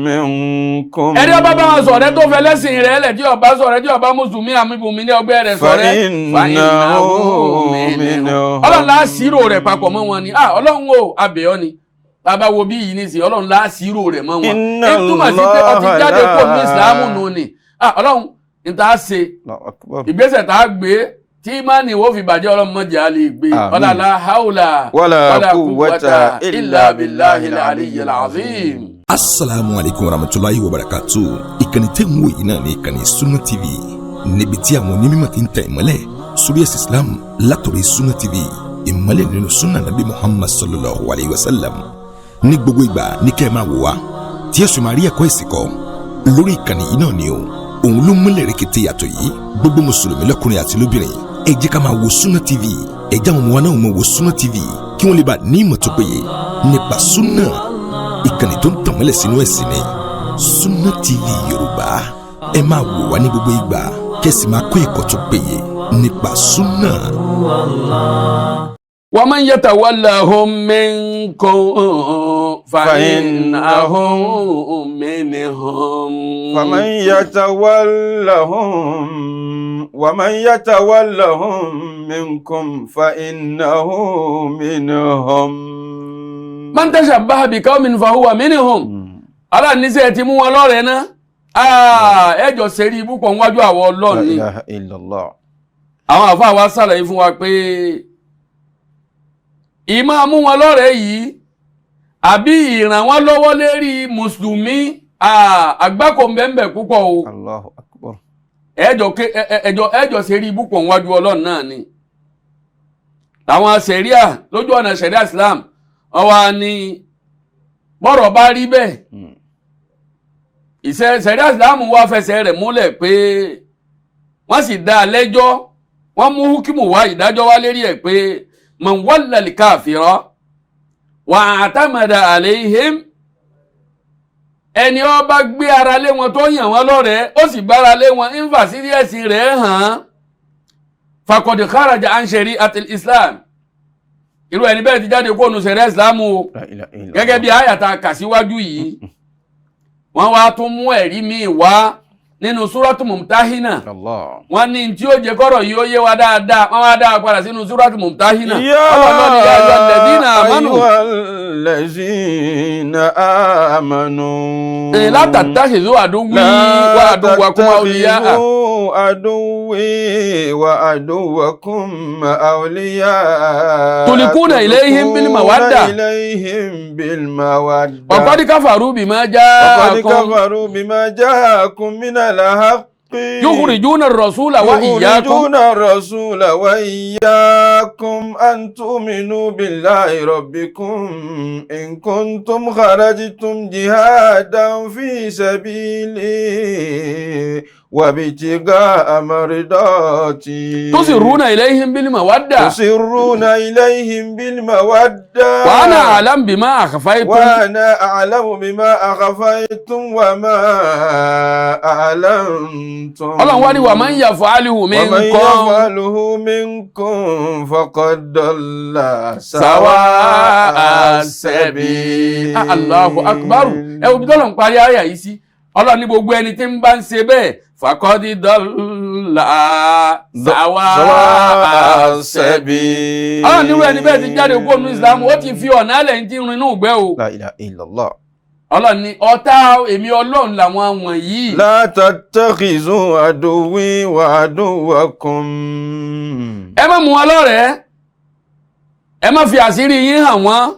منكم Ẹni ọba bá wọn sọ̀rẹ́ tó fẹ́ lẹ́sìn rẹ̀ lẹ̀ tí ọba sọ̀rẹ́ tí ọba mùsùlùmí àmì bùnmi ní ọgbẹ́ rẹ̀ sọ̀rẹ́. فإنه منهم. Ọlọ́run lá ṣírò rẹ̀ papọ̀ mọ́ wọn ni. Ọlọ́run o, abẹ́ọ́ ni. Bàbá wo bí yìí nísìnyí, Ọlọ́run lá ṣírò rẹ̀ mọ́ wọn. Inna Ẹ túmọ̀ sí pé ọtí jáde kó ní Allaha ìsìlámù nù ni. Ọlọ́run ní tá a ṣe, الله أكبر. ìgbésẹ̀ tá a gbé tí ìmánì wo fi bàjẹ́, Ọlọ́run mọ̀jẹ̀ á lè gbé. Àmín. Ọlá la haula ولا قوة إلا بالله العلي العلي العظيم. العظيم. Asalaamu aleykum warahmatulahi wabarakatu. Ìkànnì tẹ́ ń wò yìí náà ní ìkànnì Sunna TV, níbi tí àwọn onímọ̀ ti ń tẹ̀ ìmọ́lẹ̀ sórí ẹ̀sìn Islam látọ̀rọ̀ Sunna TV, ìmọ́lẹ̀ nínú sunna nabi Muhammad sallallahu alayhi wa sallam. Ní gbogbo ìgbà ní kẹ́ ẹ máa wò wá tí ẹ sì máa rí ẹ̀kọ́ ẹ̀sìn kọ́ lórí ìkànnì yìí náà ni o. Òun ló múlẹ̀ rẹ̀kẹ̀tẹ̀ yàtọ̀ yìí. Gbogbo mùsùlùmí lọ́kùnrin àti lóbìnrin, ẹ jẹ́ ká máa wo Sunna TV. Ẹ jẹ́ àwọn ọmọ wa náà máa wo Sunna TV kí wọ́n lè bá ní ìmọ̀ tó péye nípa sunna. Ìkànnì tó ń tànmọ́lẹ̀ sínú ẹ̀sìn ni Sunna TV Yorùbá. Ẹ máa wò wá ní gbogbo ìgbà kẹ́sì máa kó ẹ̀kọ́ tó péye nípa sunna. Wa man yatawallahum minkum فإنه منهم. فمن يتولهم ومن يتولهم منكم فإنه منهم. من تشبه بقوم فهو منهم. Ọlọ́run ní sẹ́ ẹ ti mú wọn lọ́rẹ̀ẹ́ ná, ẹjọ́ sẹ́rí ibú pọ̀ níwájú àwọn Ọlọ́run لا ni. إله إلا الله. Àwọn àfáà wa ṣàlàyé fún wa pé ìmáa mú wọn lọ́rẹ̀ẹ́ yìí àbí ìràn wọn lọ́wọ́ lérí mùsùlùmí, àgbákò mbẹ́mbẹ́ púpọ̀ o. الله أكبر. Ẹjọ́ sẹ́rí ibú pọ̀ níwájú Ọlọ́run náà ni. Àwọn sẹ̀ríà lójú ọ̀nà sẹ̀ríà Islam, wọ́n wá ní bọ́rọ̀ bá rí bẹ́ẹ̀, ìṣe sẹ̀ríà Islam wá fẹsẹ̀ rẹ̀ múlẹ̀ pé wọ́n sì dá a lẹ́jọ́, wọ́n mú hukimu wá, ìdájọ́ wá lérí ẹ̀ pé man walla al-kafira wa atamada alayhim, ẹni ó bá gbé ara lé wọn tó yàn wọ́n lọ́rẹ̀ẹ́, ó sì bára lé wọn ń fà sí ẹ̀sìn rẹ̀ hàn án, faqad kharaja an shari'atil Islam. Irú ẹni bẹ́ẹ̀ ti jáde kó nu sẹ̀rẹ̀ ìsìlámù o. La ilaha illallah. Gẹ́gẹ́ bí àyàtà kà síwájú yìí, wọ́n wá tún mú ẹ̀rí míì wá nínú súrọ́tù Mumtahina. Allah. Wọ́n ní tí ó jẹ́ kọ́rọ̀ yìí ó yé wa dáadáa, wọ́n wá dáa padà sínú súrọ́tù Mumtahina. Ya Ọlọ́run ní ya ayyuhal ladhina amanu. ayyuhallazina amanu. La tattakhidhu aduwwi wa aduwwakum awliya'a. تتخذوا عدوي وعدوكم أولياء. تلقون إليهم بالمودة. تلقون إليهم بالمودة. وقد kafaru bima وقد ja'akum. كفروا بما جاءكم من الحق. Yukhrijuna ar-rasula wa iyyakum. يخرجون الرسول وإياكم أن تؤمنوا بالله ربكم إن كنتم خرجتم جهادا في سبيلي وابتغاء مرضاتي. Tusirruna ilayhim bil mawadda. تسرون إليهم بالمودة. Wa ana a'lamu bima akhfaytum. وأنا أعلم بما أخفيتم وما أعلنتم. Ọlọ́run wá ní wa man yaf'alhu ومن minkum. يفعله منكم فقد ضل Sawa سواء as-sabil. السبيل. Allahu akbar. Ẹ wo bí tọ́lọ̀ ń parí àyà yìí sí. Ọlọ́run ní gbogbo ẹni tí ń bá ń ṣe bẹ́ẹ̀ faqad dalla sawa سواء as-sabil. السبيل. Ọlọ́run nírú ẹni bẹ́ẹ̀ ti jáde kó nu Islam, ó ti fi ọ̀nà alẹ̀ ń ti rin inú ìgbẹ́ o. لا إله إلا الله. Ọlọ́run ní ọ̀tá èmi Ọlọ́run làwọn wọ̀nyí. لا تتخذوا عدوي وعدوكم. Ẹ má mú wọn lọ́rẹ̀ẹ́, ẹ má fi àṣírí yín hàn wọ́n,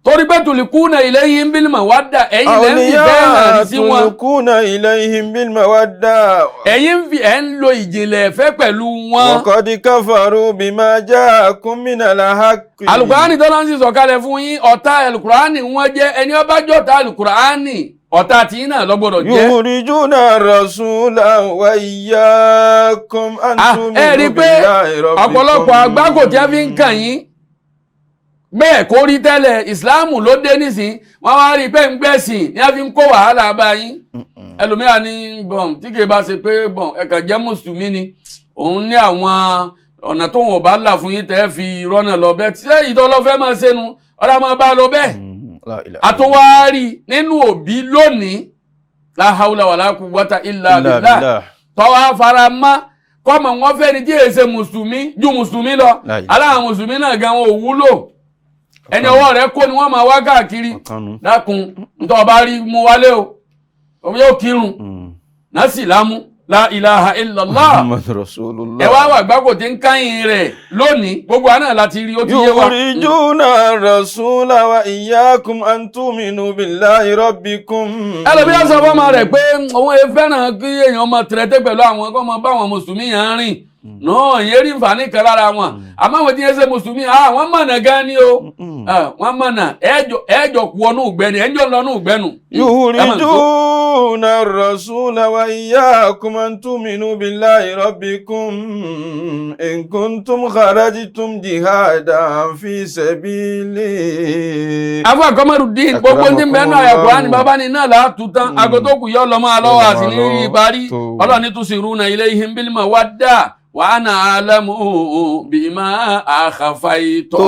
torí pé tulikuna ilayhim bil mawadda, ẹ̀yin lẹ́ ń fi bẹ́ẹ̀ hàn sí wọn. تلقون إليهم بالمودة. Ẹ̀yin ń fi ẹ̀ ń lo ìjìnlẹ̀ ẹ̀fẹ́ pẹ̀lú wọn. وقد كفروا بما جاءكم من الحق. Alukurani tó lọ́n sì sọ̀kalẹ̀ fún yín, ọ̀tá alukurani wọn jẹ́. Ẹni ó bá jọ̀tá alukurani, ọ̀tá tí náà lọ́gbọ́dọ̀ jẹ́. يخرجون الرسول وإياكم أن Ah, ẹ rí تؤمنوا i pé بالله ربكم. ọ̀pọ̀lọpọ̀ àgbákò tí a fi ń kàn yín bẹ́ẹ̀ kó rí tẹ́lẹ̀, ìsìláàmù ló dé nísìn, wọ́n wá rí i pé ń gbẹ̀sìn ní a fi ń kó wàhálà bá yín. Ẹlòmíràn ní bọ̀n tí kì í bá ṣe pé bọ̀n ẹ kàn jẹ́ mùsùlùmí ni, òun ní àwọn ọ̀nà tóun ò bá là fún yín tẹ́ fi rọ́nà lọ bẹ́ẹ̀ tí ìtọ́lọ́fẹ́ máa ṣẹnu ọ̀rá máa bá lọ bẹ́ẹ̀. La ilaha Àtúwárí nínú òbí lónìí, la hawla wala quwwata illa illa billah, billah. tọ́wọ́ fara mọ́ kọ́mọ wọn fẹ́ ni tí èyí ṣe mùsùlùmí ju mùsùlùmí lọ. La ilaha. Aláwọn mùsùlùmí náà gan wọn ò wúlò, ẹni ọwọ́ rẹ̀ kó ni wọ́n máa wá káàkiri. Ọ̀kanu. Dákun, ntọ́ ọba rí mú wálé o, òun yóò kírun násì lámú, la ilaha illallah. Muhammad Rasulullah. Ẹ wá wà gbáko tí ń káyìn rẹ̀ lónìí, gbogbo àná láti rí, ó ti yé wa. يخرجون الرسول وإياكم أن تؤمنوا بالله ربكم. Ẹlòmíràn sọ fọmọ rẹ̀ pé òun ẹ fẹ́ràn kí èèyàn máa tẹ̀rẹ̀tẹ̀ pẹ̀lú àwọn kó máa bá àwọn mùsùlùmí yẹn rìn náà, ìyẹn rí nfààní kan lára wọn, àmọ́ àwọn tí yẹn ṣe mùsùlùmí, wọ́n mọ̀nà gan ni o. Wọ́n mọ̀nà, ẹ̀ẹ́jọ kú ọnú ìgbẹ́ni, ẹ̀ẹ́jọ lọ́nú ìgbẹ́nu. يخرجون الرسول وإياكم أن تؤمنوا بالله ربكم إن كنتم خرجتم جهادا في سبيلي. Afọ àkọmọrùdín, gbogbo ní bẹ́ẹ̀ náà ẹ̀kọ́ ni bàbá ni náà láàtú tán, aago tó kù yọ lọ́mọ alọ́wọ́ àti ní rí parí. Tó. Ọlọ́ni tusiruna ilayhim bil mawadda wa ana a'lamu bima akhfaytum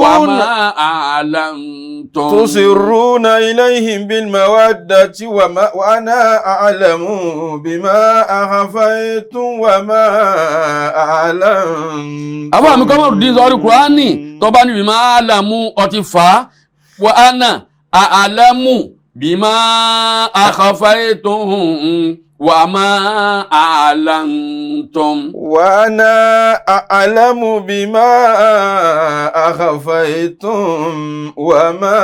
wa ma a'lantum. تسرون إليهم بالمودة وما وأنا أعلم بما أخفيتم وما أعلنتم. Afọ àmì kọmọrùdín sọrí kúránì tó bá ní bima a'lamu ọtí fà á, wa ana a'lamu bima akhfaytum wa ma a'lantum. وأنا أعلم بما أخفيتم وما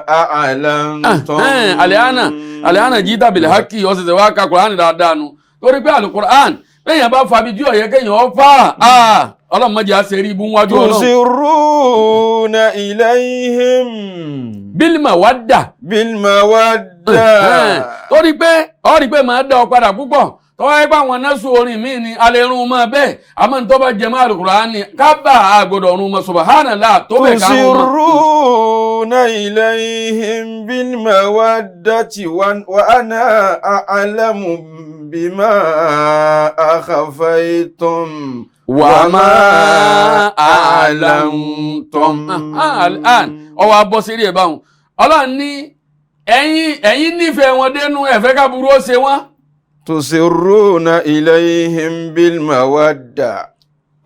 أعلنتم. Àlẹ́hánà àlẹ́hánà jíta bìlẹ̀ hákì ọ̀sẹ̀sẹ̀ wá ka kùránì dáadáa nu, torí pé àlùkùránì bẹ́ẹ̀ yẹn bá fa bí tí ọ̀yẹ́ kéèyàn ó fà á, ọlọ́run má jẹ́ á ṣe rí ibú wájú ọlọ́run. تسرون إليهم Bílímà wá dà. بالمودة. Torí pé ọ rí pé màá dá ọ padà púpọ̀ tọ́wọ́ ẹgbẹ́ àwọn nẹ́sù orin mi ni alẹ́ irun mọ́ bẹ́ẹ̀, àmọ́ ní tó bá jẹ mọ́ àlùkùránì kábà àgbọ̀dọ̀ ọ̀run mọ́, subhanallah tó bẹ̀ ká rún mọ́. تسرون إليهم بالمودة وأنا أعلم بما أخفيتم وما أعلنتم. Al'an ọwọ́ abọ́ sírí ẹ̀ báwọn. Ọlọ́run ní ẹ̀yin nífẹ̀ẹ́ wọn dénú, ẹ̀fẹ́ káburú ó ṣe wọ́n. تسرون إليهم بالمودة.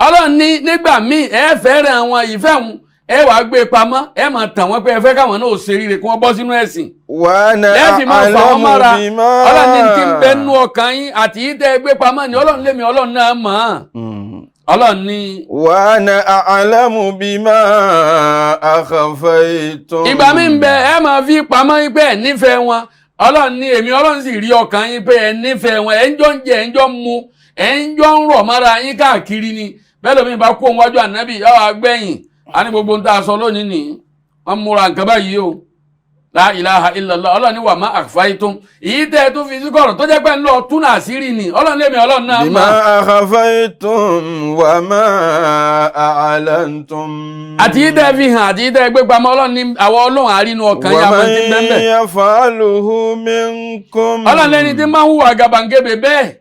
Ọlọ́run ní nígbà míì ẹ fẹ́ràn àwọn ìfẹ́ wọn, ẹ wàá gbé pamọ́, ẹ máa tàn wọ́n pé ẹ fẹ́ káwọn náà ó ṣe ríire, kí wọ́n bọ́ sínú ẹ̀sìn. وأنا Lẹ́ẹ̀fì máa fà wọ́n أعلم mọ́ra. بما Ọlọ́run ní ti ń bẹ nú ọkàn yín àti yìí tẹ́ ẹ gbé pamọ́ ni Ọlọ́run lémi Ọlọ́run náà mọ̀ ọ́n. Ọlọ́run ní. وأنا أعلم بما أخفيتم. Ìgbà mi ń bẹ, ẹ máa fi pamọ́ yín pé ẹ nífẹ̀ẹ́ wọn. Ọlọ́run ní èmi Ọlọ́run sì rí ọkàn yín pé ẹ nífẹ̀ẹ́ wọn. Ẹ ń jọ ń jẹ, ẹ ń jọ ń mu, ẹ ń jọ ń rọ̀ mọ́ra yín káàkiri ni. Bẹ́ẹ̀ lómi bá kó wájú ànábì yọ àgbẹ̀yìn á ní gbogbo ń tá a sọ lónìí nìyí, wọ́n múra nǹkan báyìí o. La ilaha illallah. Ọlọ́run ní wà má akhfaytum, èyí tẹ́ ẹ tún fi sí kọ̀rọ̀ tó jẹ́ pé ń lọ tún àṣírí ni, Ọlọ́run lémi Ọlọ́run náà بما mọ̀. أخفيتم وما أعلنتم. Àti yìí tẹ́ fi hàn àti yìí tẹ́ gbé pamọ́, Ọlọ́run ní àwọn Ọlọ́run àrínú ọkàn yà máa ti ومن bẹ́ẹ̀ bẹ́ẹ̀. يفعله منكم. Ọlọ́run lẹ́ni tí máa ń hùwà gàbàǹgebè bẹ́ẹ̀,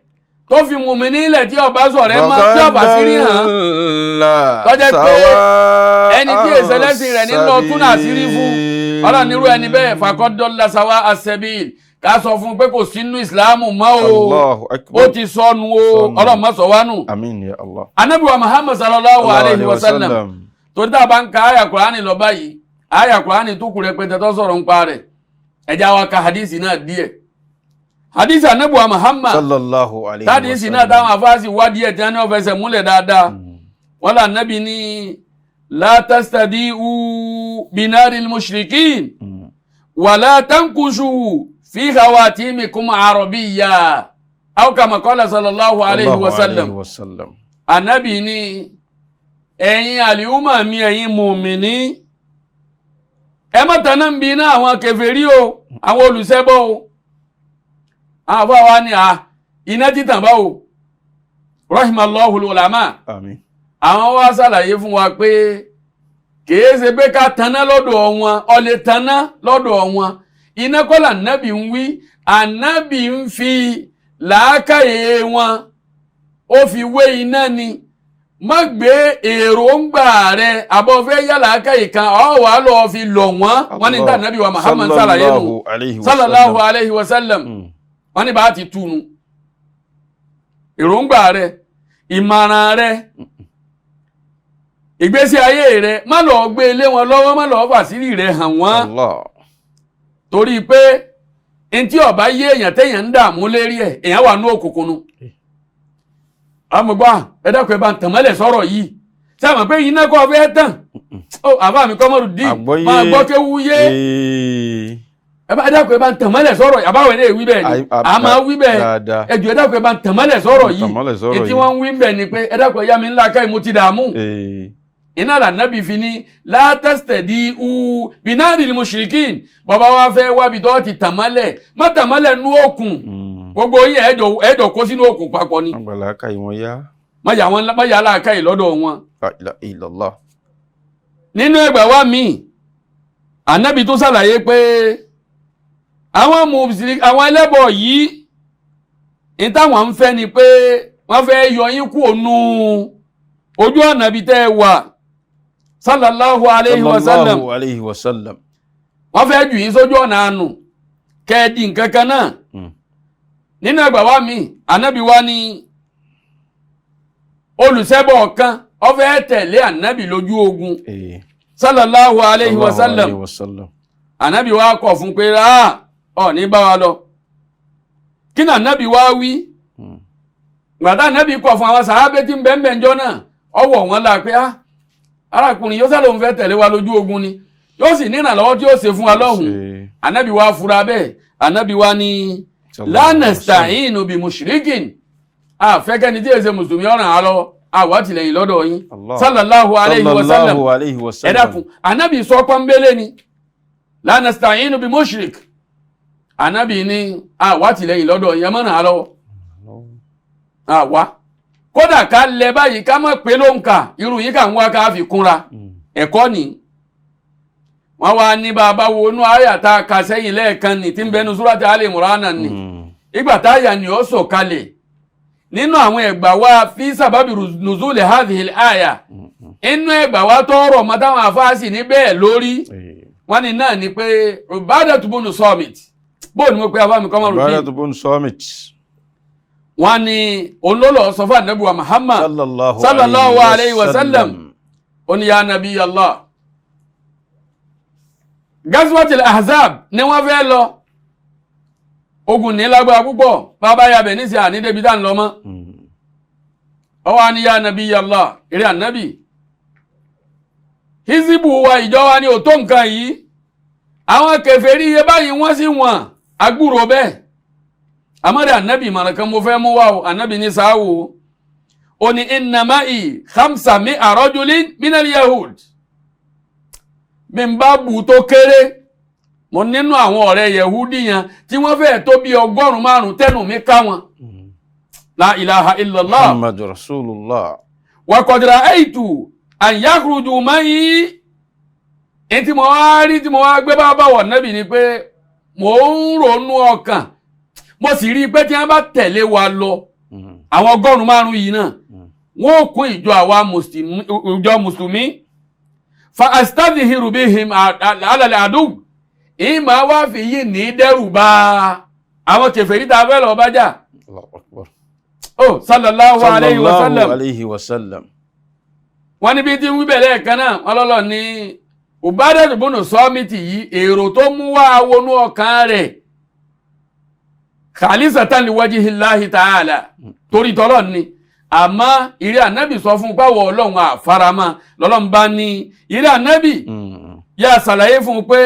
tó fi mú mi nílẹ̀, tí ọba sọ̀rẹ́ mọ́, tí ọba sírí hàn, tọ́jẹ́ pé ẹni tí èsè lẹ́sìn rẹ̀ ní lọ tún àṣírí fún, Ọlọ́run nírú ẹni bẹ́ẹ̀ faqad sawa as-sabil, ká sọ fún un pé kò sínú ìsìláàmù mọ́ o. Allahu akbar. Ó ti sọnù o. Sọnù. Ọlọ́run má sọ wá nù. Àmín ya Allah. Ànábì wa Muhammad sallallahu alayhi wa sallam, torí tá a bá ń ka àyà Kùránì lọ báyìí, àyà Kùránì tó kù rẹpẹtẹ tó sọ̀rọ̀ ń pa rẹ̀, ẹ̀já wa ka hadisi náà díẹ̀, hadisi Ànábì wa Muhammad Sallallahu alayhi wa tádìsì náà táwọn afáàsì wádìí ẹ̀ tí wọ́n ní wọ́n fẹsẹ̀ múlẹ̀ dáadáa. Wọ́n là nábì ní la tastadi'u binaril mushrikin wala tankushu fi khawatimikum arabiyya aw kama qala sallallahu alayhi wa sallam. Wa sallam. Ànábì ní ẹ̀yin àlìhùmà mi, ẹ̀yin mùmìnì, ẹ má tanná ń bi iná àwọn kèfèrí o, àwọn olùṣẹbọ o. Àwọn àfọwọ́ wa ni à iná títàn báwo? Rahimallahu ulama. Àmín. Àwọn wá ṣàlàyé fún wa pé kìí ṣe pé ká taná lọ́dọ̀ wọn, ó lè taná lọ́dọ̀ wọn. Iná kọ́ làǹnábì ń wí. Ànábì ń fi làákàyè wọn, ó fi wé iná ni. Má gbé èròǹgbà rẹ àbọ̀ fẹ́ yá làákàyè kan ọ̀ wà lọ́ọ́ fi lọ̀ wọ́n. Wọ́n ní tá ànábì wa Muhammad ṣàlàyé nù Sallallahu alayhi wa sallallahu sallam. Alayhi wa sallam. Wọ́n ní bá ti túnu èròǹgbà rẹ, ìmọ̀ràn rẹ, ìgbésí ayé rẹ, má lọ gbé ilé wọn lọ́wọ́, má lọ fàṣírí rẹ hàn wọ́n. Allah. Torí pé ntí ọba yé èèyàn téèyàn ń dààmú lérí ẹ, èèyàn wà ní òkùnkùn nu. Àmọ̀gbà ẹ dákun, ẹ bá ń tàn mọ́lẹ̀ sọ̀rọ̀ yìí. Sábà pé iná kọ́ fẹ́ tàn ó, àbá mi kọ́ mọ́rù dì. Àgbọ́yé. Máa gbọ́ kéwu yé. Ee. Ẹ bá dákun, ẹ bá ń tàn mọ́lẹ̀ sọ̀rọ̀ yìí. Àbáwọ̀ ẹ̀ náà wí bẹ́ẹ̀ ni. A máa wí bẹ́ẹ̀. Dáadáa. Ẹ jọ̀ọ́, ẹ dákun, ẹ bá ń tàn mọ́lẹ̀ sọ̀rọ̀ yìí. Tàn mọ́lẹ̀ sọ̀rọ̀ Ètí yìí. wọ́n ń wí bẹ́ẹ̀ ni pé ẹ dákun, ẹ yá mi ńlá káyìí, mo ti dààmú. Iná lànàbì fi ní látẹ́sítẹ̀dí u binari mushrikin. Bàbá wa fẹ́ wábi tó ti tàn mọ́lẹ̀, má tàn mọ́lẹ̀ nú òkun. Gbogbo yín ẹ̀ẹ́dọ̀ kó sínú òkun papọ̀ ni. Àgbàlá ka ìwọ̀n yá. Má yà wọn, má yà láàká yìí lọ́dọ̀ wọn. La ilaha illallah. Nínú ẹgbàá wa míì, ànábì tó ṣàlàyé pé àwọn mùsùlùmí, àwọn ẹlẹ́bọ yìí, ní táwọn ń fẹ́ ni pé wọ́n fẹ́ yọ yín kúrò nú ojú ọ̀nà ibi tẹ́ ẹ wà, sallallahu alayhi wa sallam. Sallallahu alayhi wa sallam. Wọ́n fẹ́ jù yín sójú ọ̀nà àánú kẹ́ẹ̀dì nǹkan kan náà. Nínú ẹgbàá wa míì, ànábì wa ní olùṣẹbọ kan ó fẹ́ tẹ̀lé ànábì lójú ogun, sallallahu alayhi wa sallam. Alayhi wa sallam. Ànábì wa kọ̀ fún pé rà ọ ní bá wa lọ. Kí ni ànábì wa wí? Gbàtà ànábì kọ̀ fún àwọn sàábé tí ń bẹ́ẹ̀ bẹ́ẹ̀ njọ́ náà, ọwọ́ wọn la pé á arákùnrin yóò sálòun fẹ́ tẹ̀lé wa lójú ogun ni, yóò sì ní ìrànlọ́wọ́ tí yóò ṣe fún wa lọ́hùn. Ànábì wa fura bẹ́ẹ̀. Ànábì wa ní la nasta'inu bi mushrikin, àfẹ́kẹ́ni tí èsè mùsùlùmí ọ̀ràn á lọ àwa tìlẹ́yìn lọ́dọ̀ yín. Allah. Sallallahu alayhi wa sallam. Sallallahu alayhi wa Ẹ sallam. dákun, ànábì sọ pọ́nbélé ni la nasta'inu bi mushrik. Ànábì ní àwa tìlẹ́yìn lọ́dọ̀ yín, ẹ má ràn á lọ́wọ́ àwa. Kódà ká lẹ báyìí, ká má pé ló ń kà irú yín kà ń wá ká fi kúnra. Ẹ̀kọ́ ni wọ́n wá ní bàbá wo inú àyà tá a kà sẹ́yìn lẹ́ẹ̀kan ní tí ń bẹnu súrátì Al Imran ni. Ìgbà táyà ni ó sọ̀ kalẹ̀ nínú àwọn ẹgbà wa fi sábàbí nùzúlẹ̀ hadhihi àyà, inú ẹgbà wa tọrọ mọ táwọn afáàsì ní bẹ́ẹ̀ lórí, wọ́n ní náà ni pé Ubadatu bunu Samit, bóò ni mo pe afáàmì kọ́mọ́ rúbí. Ubadatu bunu Samit. Wọ́n ní olólò sọ fún Ànábì wa Muhammad sallallahu alayhi wa sallam, ó ní ya nabi Allah, Gazwatil Ahzab ni wọ́n fẹ́ lọ, ogun ní lágbára púpọ̀, bàbá yabẹ̀ níṣẹ́ àní débi tá ń lọ mọ́. Ọwọ́ ni ya nabi Allah, eré ànábì, hizibu wa ìjọ wa ni ò tó nǹkan yìí, àwọn kèfèrí iye báyìí wọ́n sì wọ̀n agbúrò bẹ́ẹ̀. Àmọ́rẹ́ ànábì, ìmọ̀ràn kan mo fẹ́ mú wá o. Ànábì ní sáwò, ó ní inna ma'i khamsami'a rajulin minal yahud, bí n bá bù tó kéré, mo nínú àwọn ọ̀rẹ́ yehudi yẹn tí wọ́n fẹ́ tó bí 500 tẹ́nu mi ká wọn. La ilaha illallah Muhammadu rasulullah. Wa qad ra'aytu an yakhruju ma'i. Ẹni tí mo wá rí tí mo wá gbé bá bá wọ̀ nábì ni pé mo ń ronú ọkàn, mo sì rí i pé tí wọ́n bá tẹ̀lé wa lọ, àwọn 500 yìí náà wọ́n ó kún ìjọ àwa ìjọ mùsùlùmí. Fa astadhiru bihim ala al-adu, ìmọ̀ wá fi yìí ní dẹ́rù bá àwọn kèfèrí tá a fẹ́ lọ bá jà. Oh, sallallahu alayhi wa sallam. Alayhi wa sallam. Wọ́n níbi tí ń wí bẹ̀rẹ̀ kan náà, wọ́n lọ́lọ́ ní Ubadatu bunu Samiti yìí, èrò tó mú wá wọnú ọkàn rẹ̀ khalisatan liwajhillahi ta'ala, torí tọ́lọ́ ni. Àmọ́ ìrẹ́ ànábì sọ fún pàwọ̀ ọlọ́run àfaramọ́, lọ́lọ́run bá ní ìrẹ́ ànábì yà ṣàlàyé fún pé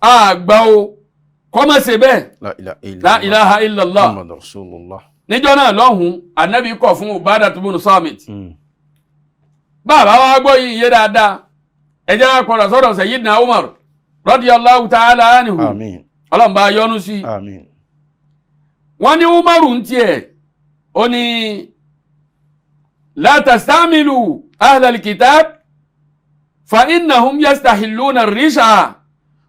àgbà o kọ́mọ̀ ṣe bẹ́ẹ̀. La ilaha illallah Muhammadu rasulullah. Níjọ́ náà lọ́hùn, ànábì kọ̀ fún Ubadatu bunu Samit. Bàbá wa gbọ́ yìí yé dáadáa, ẹ jẹ́ ká padà sọ́dọ̀ Sayyidina Umar radiyallahu ta'ala anhu. Àmín. Ọlọ́run bá yọ́nú sí. Àmín. Wọ́n ní Umaru ń tiẹ̀, ó ní la tastamilu ahlal kitab fa innahum yastahilluna ar-risha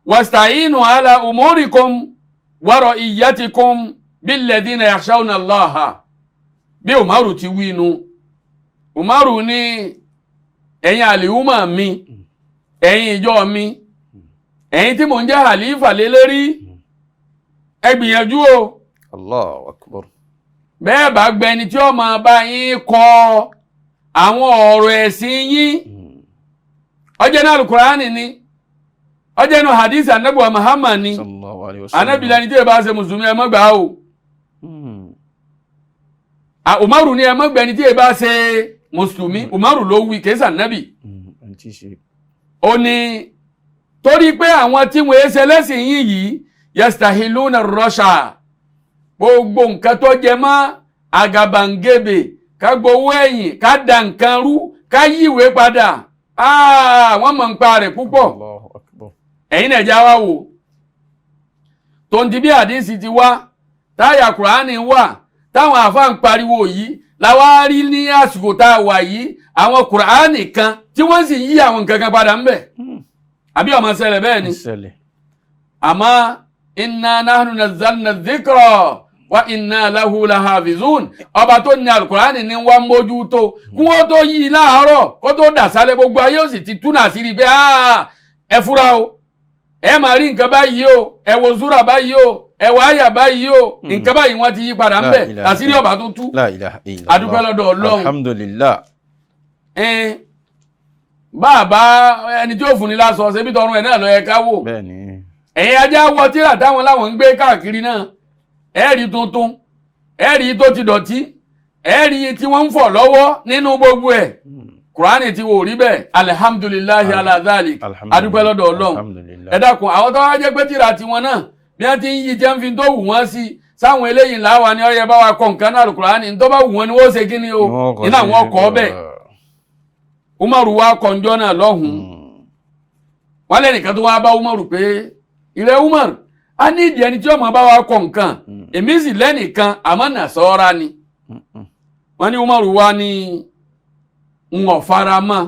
wasta'inu ala umurikum wa ra'iyatikum billadhina yakhshawna Allaha. Bí Umaru ti wí nu, Umaru ní ẹ̀yin àlìhùmà mi, ẹ̀yin ìjọ mi, ẹ̀yin tí mò ń jẹ́ àlífà lé lérí, ẹ gbìyànjú o. Allahu akbar. Bẹ́ẹ̀ bá gbẹni tí ó máa bá yín kọ àwọn ọ̀rọ̀ ẹ̀sìn yín, ọjọ́ náà Al-Kùránì ni, ọjọ́ náà hadith Ànábì wa Muhammad ni. Sallallahu alayhi wa sallam. Ànábì lẹni tí ẹ bá ṣe mùsùlùmí ẹ má gbà á o. Umaru ni ẹ má gbẹni tí ẹ bá ṣe mùsùlùmí. Umaru ló wí, kìí ṣànábì. Ó ní torí pé àwọn tí wọ́n ṣe lẹ́sìn yín yìí yastahiluna ar-rasha, gbogbo nǹkan tó jẹ mọ́ àgàbàǹgebè, ká gbowó ẹ̀yìn, ká da nǹkan rú, ká yíwèé padà, wọ́n mọ̀ ń pa rẹ̀ púpọ̀. Ẹ̀yin náà já wá wò tonti bí àdínsì ti wá, táyà Kùránì wà, táwọn àfa ń pariwo yìí làwa rí ní àsìkò tá a wà yìí, àwọn Kùránì kan tí wọ́n sì yí àwọn nǹkan kan padà ń bẹ̀. Àbí ọmọ ṣẹlẹ̀ bẹ́ẹ̀ ni? Àmọ́ inna nahnu nazzalna dhikra wa inna lahu lahafizun, ọba tó ní alukurani ní wá mójútó, kí wọ́n tó yí láàárọ̀ kó tó dà sálẹ̀, gbogbo ayé ó sì ti túnà sí rí bẹ́ẹ̀. Ẹ fura o, ẹ máa rí nǹkan báyìí o, ẹ wo zúrà báyìí o, ẹ wọ àyà báyìí o, nǹkan báyìí wọ́n ti yí padà ń bẹ̀, àṣírí ọba tó tú. Adúpẹ́ lọ́dọ̀ Ọlọ́run. Alhamdulillah. Bàbá ẹni tí ó fún ni lásọ ṣebí tọrùn ẹ̀ náà ló yẹ ká wò. Ẹ̀yin ajá wọ tíra táwọn láwọn ń gbé káàkiri náà, ẹ̀rí tuntun, ẹ̀rí tó ti dọ̀tí, ẹ̀rí tí wọ́n ń fọ̀ lọ́wọ́ nínú gbogbo ẹ̀. Kùránì ti wò rí bẹ́ẹ̀. Alihamdulilayi ala dhalik. Adúpẹ́ lọ́dọ̀ Ọlọ́run. Ẹ dákun, àwọn tó wá jẹ́ pé tíra tiwọn náà bí wọ́n ti ń yí jẹ́ ń fi tó wù wọ́n sí sáwọn eléyìí làwa ni ọyẹ bá wa kọ nǹkan náà Kùránì tó bá wù wọ́n ni wọ́n ṣe kí ni o, iná àwọn ọkọ̀ bẹ́ẹ̀. Umaru wa kọ̀njọ́ náà lọ́hùn-ún, wọ́n lẹ́nìkan tó wá bá Umaru pé ìrẹ́ Umaru, a ní ìdí ẹni tí ọmọ bá wa kọ nǹkan, èmi sì lẹ́nìkan àmọ́ nàṣọ́ra ni. Wọ́n ní Umaru wa ní ń ọ̀fara mọ́,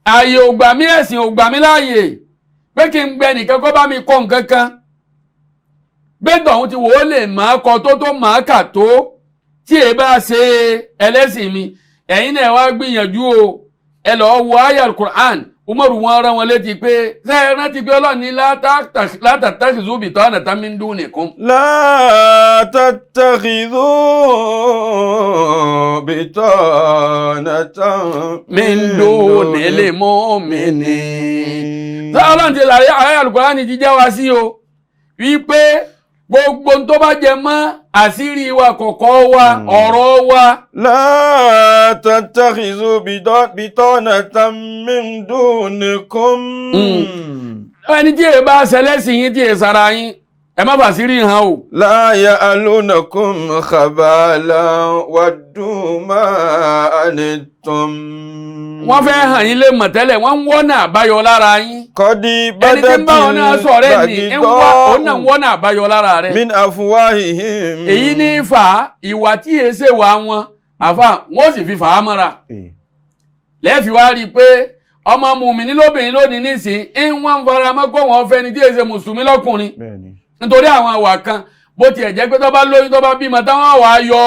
ààyè ò gbà mí, ẹ̀sìn ò gbà mí láàyè pé kí n gbẹ nìkan kó bá mi kọ nǹkan kan. Bẹ́ẹ̀ ọ̀hún ti wò ó lè máa kọ tó máa kà tó tí èé bá ṣe ẹlẹ́sìn mi, ẹ̀yin náà wá gbìyànjú o, ẹ lọ́ọ́ wo àyá Al-Qur'an. Umaru wọn rán wọn létí pé ṣé ẹ rántí pé Ọlọ́run ní látàtàkìzú bìtọ́ ànàtà mi ń dún nìkan. لا تتخذوا بطانة Mi ń dún nílé mọ́ mi ní. Ṣé Ọlọ́run ti láyé àyá Al-Qur'an ti já wa sí o wípé gbogbo ohun tó bá jẹ mọ́ àṣírí wa, kọ̀kọ̀ wa, ọ̀rọ̀ wa. لا تتخذوا بطانة من دونكم. Ẹni tí èè bá ṣẹlẹ́sìn yín, tí èè sara yín, ẹ má fàṣírí hàn o. لا يألونكم خبالا ودوا ما عنتم. Wọ́n fẹ́ hàn yín lè mọ̀ tẹ́lẹ̀, wọ́n ń wọ́nà àbáyọ lára yín. قد Ẹni tí ń bá wọn náà sọ̀rọ̀ ẹ̀ ní ń wá òun náà ń wọ́nà àbáyọ lára rẹ̀. من أفواههم. Èyí ní fà á ìwà tí èé ṣe wà wọn àfà wọn ò sì fi fà á mọ́ra. Lẹ́ẹ̀fì wá rí i pé ọmọ mùmíní lóbìnrin lónìí nísìn ń wọ́n ń fara mọ́ kó wọ́n fẹ́ni tí èé ṣe mùsùlùmí lọ́kùnrin nítorí àwọn àwà kan, bó tiẹ̀ jẹ́ pé tó bá lóyún, tó bá bímọ, táwọn wà á yọ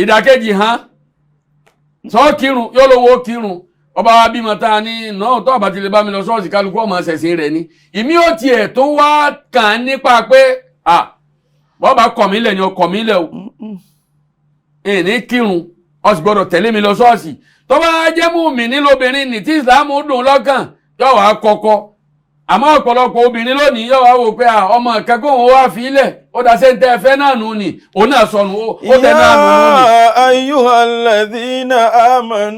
ìdàkejì hàn sọ kírun yóò lówó kírun. Ọba wa bímọ tá a ní náà tó àbá ti lè bá mi lọ ṣọ́ọ̀ṣì, kálukú ọmọ ṣẹ̀sìn rẹ̀ ni. Ìmí ò tiẹ̀ tó wá kàn án nípa pé à bọ́ọ̀bà kọ̀ mí lẹ̀ ni ọkọ̀ mí lẹ̀ o, ìní kírun, ó sì gbọ́dọ̀ tẹ̀lé mi lọ ṣọ́ọ̀ṣì. Tó bá jẹ́ mùmíní lóbìnrin ní tí ìsìlámù dùn lọ́kàn, yóò wá kọ́kọ́. Àmọ́ ọ̀pọ̀lọpọ̀ obìnrin lónìí yóò wá wò pé ọmọ kẹ́kọ̀ọ́ òun wá fi ilẹ̀ ó dá sẹ́ńtẹ́ ẹ̀fẹ́ náà nù ni, òun náà sọnù, ó tẹ̀ náà nù ni. يا أيها الذين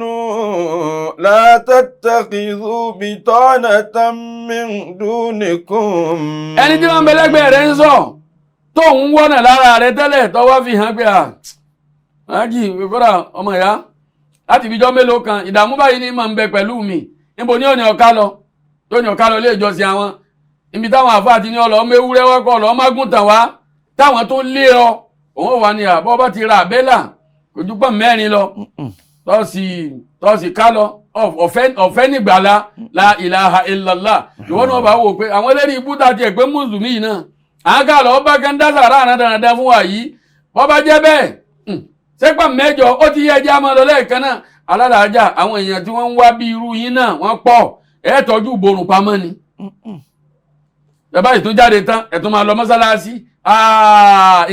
آمنوا لا تتخذوا بطانة من دونكم. Ẹni tí wọ́n ń bẹ lẹ́gbẹ̀ẹ́ rẹ̀ ń sọ tó ń wọ́nà lára rẹ̀ tẹ́lẹ̀, tó wá fi hàn pé à ájì kódà ọmọ ìyá láti fi jọ́ mélòó kan, ìdààmú báyìí ní máa ń bẹ pẹ̀lú mi. Níbo ni ó ní ọ̀ká lọ tó ní ọ̀ká lọ ilé ìjọsìn àwọn ibi táwọn àfáà ti ní ọlọ́ ọmọ ewúrẹ́ wá kọ́ ọlọ́ ọmọ àgùntàn wá táwọn tó lé ọ, òun wà ní àbọ̀ bá ti ra àbẹ́là kò ju pọ́n 4 lọ, tọ́sí ká lọ ọ̀fẹ́ nígbàlá. La ilaha illallah. Ìwọ náà bá wò pé àwọn ẹlẹ́rìí ibú tá a tiẹ̀ pé mùsùlùmí yìí náà à ń kà lọ bá kẹ́ńdá sàrà àná dáradára fún wa yìí, wọ́n bá jẹ́ bẹ́ẹ̀ sẹ́pà 8 ó ti yẹ ẹjẹ́ àmọ́ lọ lẹ́ẹ̀kan náà. Alálàájá àwọn èèyàn tí wọ́n ń wá bí irú yín náà wọ́n pọ̀, ẹ̀ tọ́jú ìborùn pamọ́ ni. Bàbá yìí tó jáde tán, ẹ̀ tó máa lọ mọ́sálásí,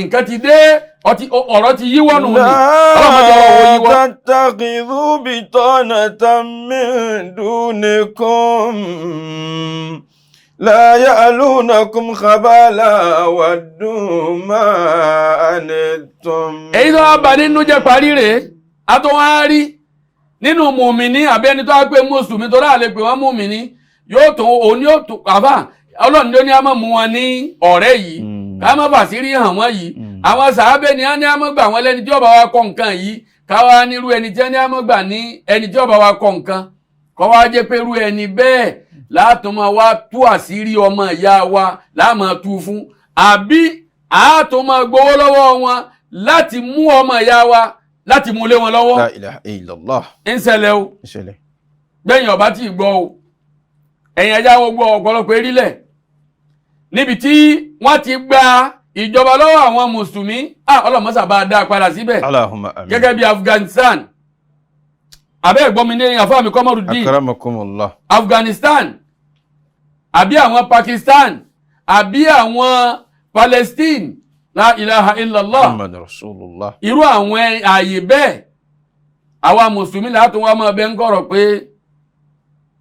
nǹkan ti dé, ọ̀rọ̀ ti yíwọ́ nù ni. Ọlọ́mọdé ọ̀rọ̀ wo yíwọ́. لا تتخذوا بطانة من دونكم لا يألونكم خبالا ودوا ما عنتم. Èyí tó wá bà nínú jẹ́ parí rèé, a tó wá rí nínú mùmíní àbí ẹni tó wá pé mùsùlùmí tó dáa lè pè wọ́n mùmíní, yóò tó òun yóò tó àbá Ọlọ́run ló ní a máa mú wọn ní ọ̀rẹ́ yìí, ká má fàṣírí hàn wọ́n yìí. Àwọn sàábẹ́ ni a ní a máa gbà wọ́n lẹ́ni tí ó bá wa kọ nǹkan yìí, ká wá nírú ẹni tí a ní a máa gbà ní ẹni tí ó bá wa kọ nǹkan, kọ́ wá jẹ́ pé irú ẹni bẹ́ẹ̀ látún máa wá tú àṣírí ọmọ ìyá wa láàmú tú fún, àbí àátún máa gbowó lọ́wọ́ wọn láti mú ọmọ ìyá wa láti mú lé wọn lọ́wọ́. La ilaha illallah. Ń ṣẹlẹ̀ o. Ìṣẹ̀lẹ̀. Gbẹ̀yìn ọba tí ì gbọ́ o, ẹ̀yìn ẹja wo gbọ́ ọ̀pọ̀lọpọ̀ erílẹ̀ níbi tí wọ́n ti gba ìjọba lọ́wọ́ àwọn mùsùlùmí, ọlọ́mọ́sà bá dá a padà síbẹ̀. Allahumma amin. Gẹ́gẹ́ bí Afghanistan, abẹ́ ẹ̀gbọ́n mi ní àfáà mi Kọ́mọ́rùdín. Akramakumullah. Afghanistan àbí àwọn Pakistan àbí àwọn Palestine, la ilaha illallah. Muhammad Rasulullah. Irú àwọn ààyè bẹ́ẹ̀, àwa mùsùlùmí látún wá máa bẹ ń kọ̀rọ̀ pé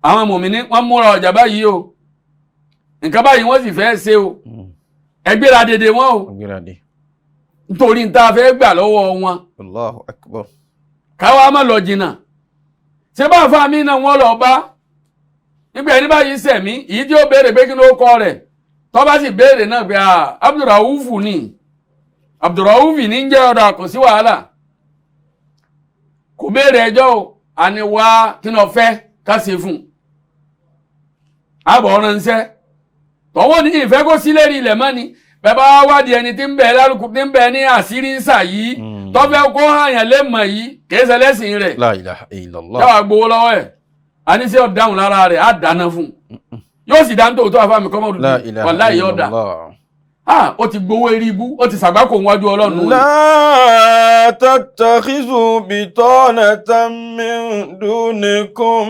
àwọn mùmíní wọ́n múra ọjà báyìí o, nǹkan báyìí wọ́n sì fẹ́ ṣe o, ẹgbẹ́ra dèdè wọn o, nítorí n ta fẹ́ gbà lọ́wọ́ wọn. Allahu akbar. Káwa má lọ jìnnà, ṣé bá fa mi náà wọ́n lọ bá nígbà ẹni báyìí sẹ̀mí èyí tí ó béèrè pé kí ló kọ rẹ̀, tó bá sì béèrè náà pé Abdulraufu ni, Abdulraufu ní ń jẹ́ ọ̀dà, kò sí wàhálà, kò béèrè ẹjọ́ o, àní wá kí ni ọ̀fẹ́ ká ṣe fún un, àbọ̀ ránṣẹ́ tọ́wọ́ ní ìfẹ́ kó sí lérí ilẹ̀ mọ́ ni. Bẹ́ẹ̀ bá wádìí ẹni tí ń bẹ lálùkù tí ń bẹ ní àṣírí ń sà yìí, tọ́fẹ́ kó hàyàn lé mọ̀ yìí, kìí ṣe lẹ́sìn rẹ̀. La ilaha illallah. Yàwá gbowó lọ́wọ́ ẹ̀, àníṣe ọ̀dáhùn lára rẹ̀ á dáná fún un, yóò sì dáńtò tó àfàmì kọ́mọ́rù La ilaha wàláhì yóò dá. illallah. Ah, ó ti gbowó eré ibú, ó ti sàgbákò níwájú Ọlọ́run ni. لا تتخذوا بطانة من دونكم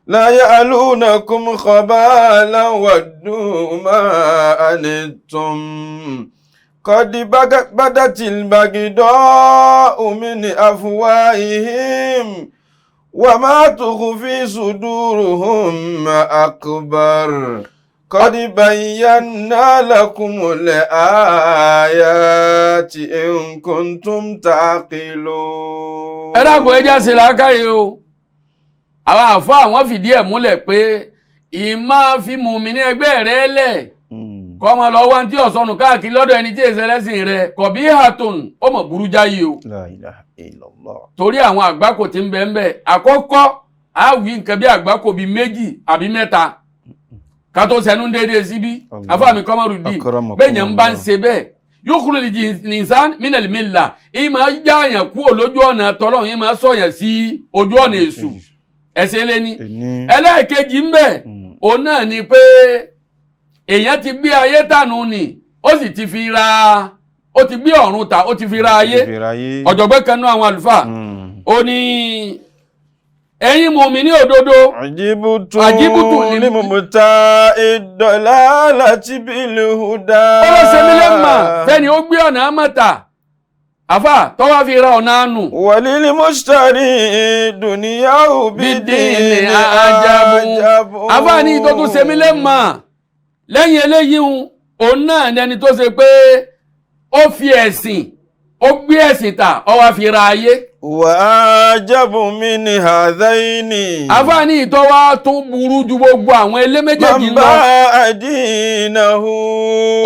لا يألونكم خبالا ودوا ما عنتم قد بدت البغضاء من أفواههم وما تخفي صدورهم أكبر قد بينا لكم الآيات إن كنتم تعقلون. Ẹ dákun, ẹ já sí làákàyè o. Àwọn àfọ àwọn fìdí ẹ̀ múlẹ̀ pé ìmọ̀ fi mùmí ní ẹgbẹ́ rẹ lẹ̀, kọ́ ọmọ lọ wá tí ọ̀sọ́nù káàkiri lọ́dọ̀ ẹni tí èsì ẹlẹ́sìn rẹ kọ̀bí hàtún, ó mọ̀ burú jáyé o. La ilaha illallah. Torí àwọn àgbákò tí ń bẹ ń bẹ. Àkọ́kọ́, á wí nǹkan bí àgbákò bíi méjì àbí mẹ́ta ká tó sẹnu déédéé síbí. Allah. Afáàmì kọ́mọ́rù dì Akramakum bẹ́ẹ̀ yẹn ń bá ń Allah. ṣe bẹ́ẹ̀, yókùrú lè nìsan mínàlì mìlà, ìmọ̀ jáàyàn kúrò lójú ọ̀nà tọ́lọ́run, ìmọ̀ sọ̀yàn sí ojú ọ̀nà èṣù. Ẹ̀sẹ̀ lẹ́ni. Ẹni. Ẹlẹ́ẹ̀kejì ń bẹ, òun náà ni pé èèyàn ti gbé ayé tànù ni, ó sì ti fi ra, ó ti gbé ọ̀run ta, ó ti fi ra ayé. Ọ̀jọ̀gbọ́n kan náà, àwọn àlùfáà, ó ní ẹ̀yin mùmínì òdodo. Àjíbùtù. Àjíbùtù لمبتاع الضلالة بالهدى. Ó lọ ṣe mí lẹ́mà fẹ́ni ó gbé ọ̀nà àmọ́ta, àfà, tọ́wọ́ fi ra ọ̀nà àánú. وللمشتري دنياه بالدين بالدين عجب. عجب. Àfà ní tó tún ṣe mí lẹ́mà lẹ́yìn eléyìí ń, òun náà ní ẹni tó ṣe pé ó fi ẹ̀sìn, ó gbé ẹ̀sìn ta, ó wá fi ra ayé. وأعجب من هذين. Àfà ní ìtọ́ wa tún burú ju gbogbo àwọn ilé méjèèjì من lọ. باع دينه.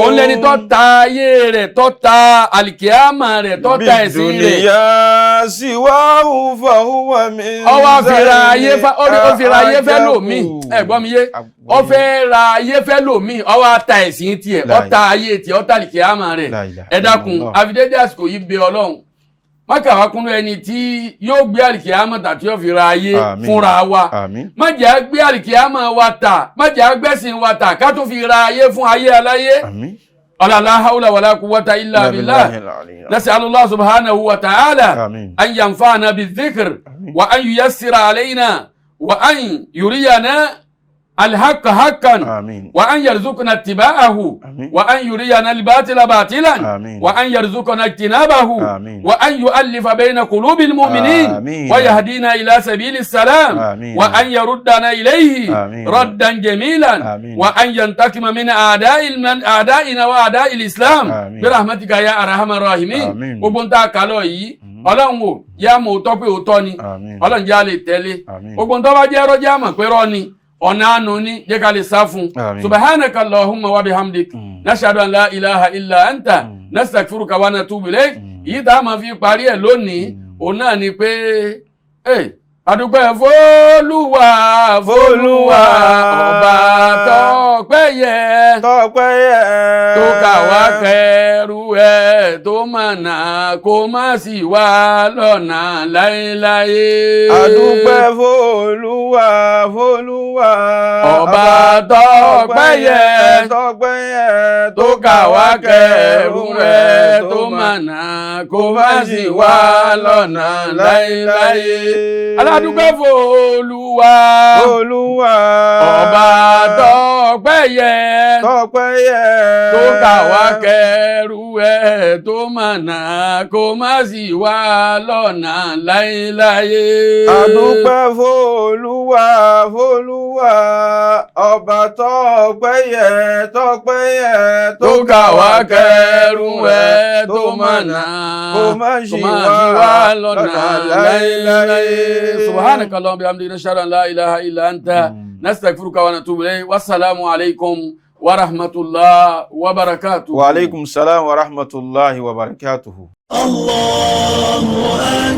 Òun lẹni tó ta ayé rẹ̀, tó ta àlìkíyàmà rẹ̀, tó ta ẹ̀sìn rẹ̀. بالدنيا سواه فهو من Ó wá fi ra ayé fa ó fi ra ayé fẹ́ lòmíì. Ẹ gbọ́ mi yé? Ó fẹ́ ra ayé fẹ́ lòmíì, ó wá ta ẹ̀sìn tiẹ̀, ó ta ayé tiẹ̀, ó ta àlìkíyàmà rẹ̀. La ilaha Ẹ dákun, illallah. àfidédé àsìkò yìí bẹ Ọlọ́run, má kà wá kúnú ẹni tí yóò gbé àlìkíyàmà tà tí yóò fi ra ayé Àmín. fúnra wa. Àmín. Má jẹ́ á gbé àlìkíyàmà wa tà, má jẹ́ á gbẹ́sìn wa tà ká tó fi ra ayé fún ayé aláyé. Àmín. Ọ̀là la hawla wala quwwata illa billah. نسأل الله سبحانه وتعالى آمين. أن ينفعنا بالذكر آمين. وأن ييسر علينا وأن يرينا الحق حقا آمين. وأن يرزقنا اتباعه آمين. وأن يرينا الباطل باطلا آمين. وأن يرزقنا اجتنابه آمين. وأن يؤلف بين قلوب المؤمنين آمين. ويهدينا إلى سبيل السلام آمين. وأن يردنا إليه آمين. ردا جميلا آمين. وأن ينتقم من أعداء من أعدائنا وأعداء الإسلام آمين. برحمتك يا أرحم الراحمين. آمين. Gbogbo ń tá a kà lọ yìí, Ọlọ́run ò yá mọ̀ òótọ́ pé òótọ́ ni. Àmín. Ọlọ́run jẹ́ a lè tẹ̀lé. Àmín. Gbogbo ń tó bá jẹ́ ẹrọ́, jẹ́ àmọ̀ pé rọ́ ni, ọ̀nà àánú ni, jẹ́ ká lè sá fún un. Àmín. سبحانك اللهم وبحمدك نشهد أن لا إله إلا أنت نستغفرك ونتوب إليك. Yìí tá a máa fi parí ẹ̀ lónìí, òun náà ni pé adúpẹ́ f'Olúwa, f'Olúwa, ọba tọpẹ́ yẹ, Tọpẹ́ yẹ. Tó kà wá kẹrù ẹ̀, tó mọ̀nà kó má sì wá lọ́nà láéláé. Adúpẹ́ f'Olúwa, f'Olúwa, Ọba tọpẹ́ yẹ, tọpẹ́ yẹ, tó kà wá kẹrù ẹ̀, tó mọ̀nà kó má sì wá lọ́nà láéláé. Aládùúgbò f'Olúwa, Olúwa, ọba tọpẹ́ yẹ, tọpẹ́ yẹ, tó kà wá kẹrù ẹ̀, tó mọ̀nà kó má sì wá lọ́nà láéláé. Adúpẹ́ f'Olúwa, f'Olúwa, ọba tọpẹ́ yẹ, tọpẹ́ yẹ, Tó kà wá kẹrù ẹ̀, tó mọ̀nà kó má kó ṣì má wá ṣì wá lọ́nà láéláé. láéláé. سبحانك اللهم وبحمدك نشهد أن لا إله إلا أنت نستغفرك ونتوب إليك والسلام عليكم ورحمة الله وبركاته. وعليكم السلام ورحمة الله وبركاته. الله.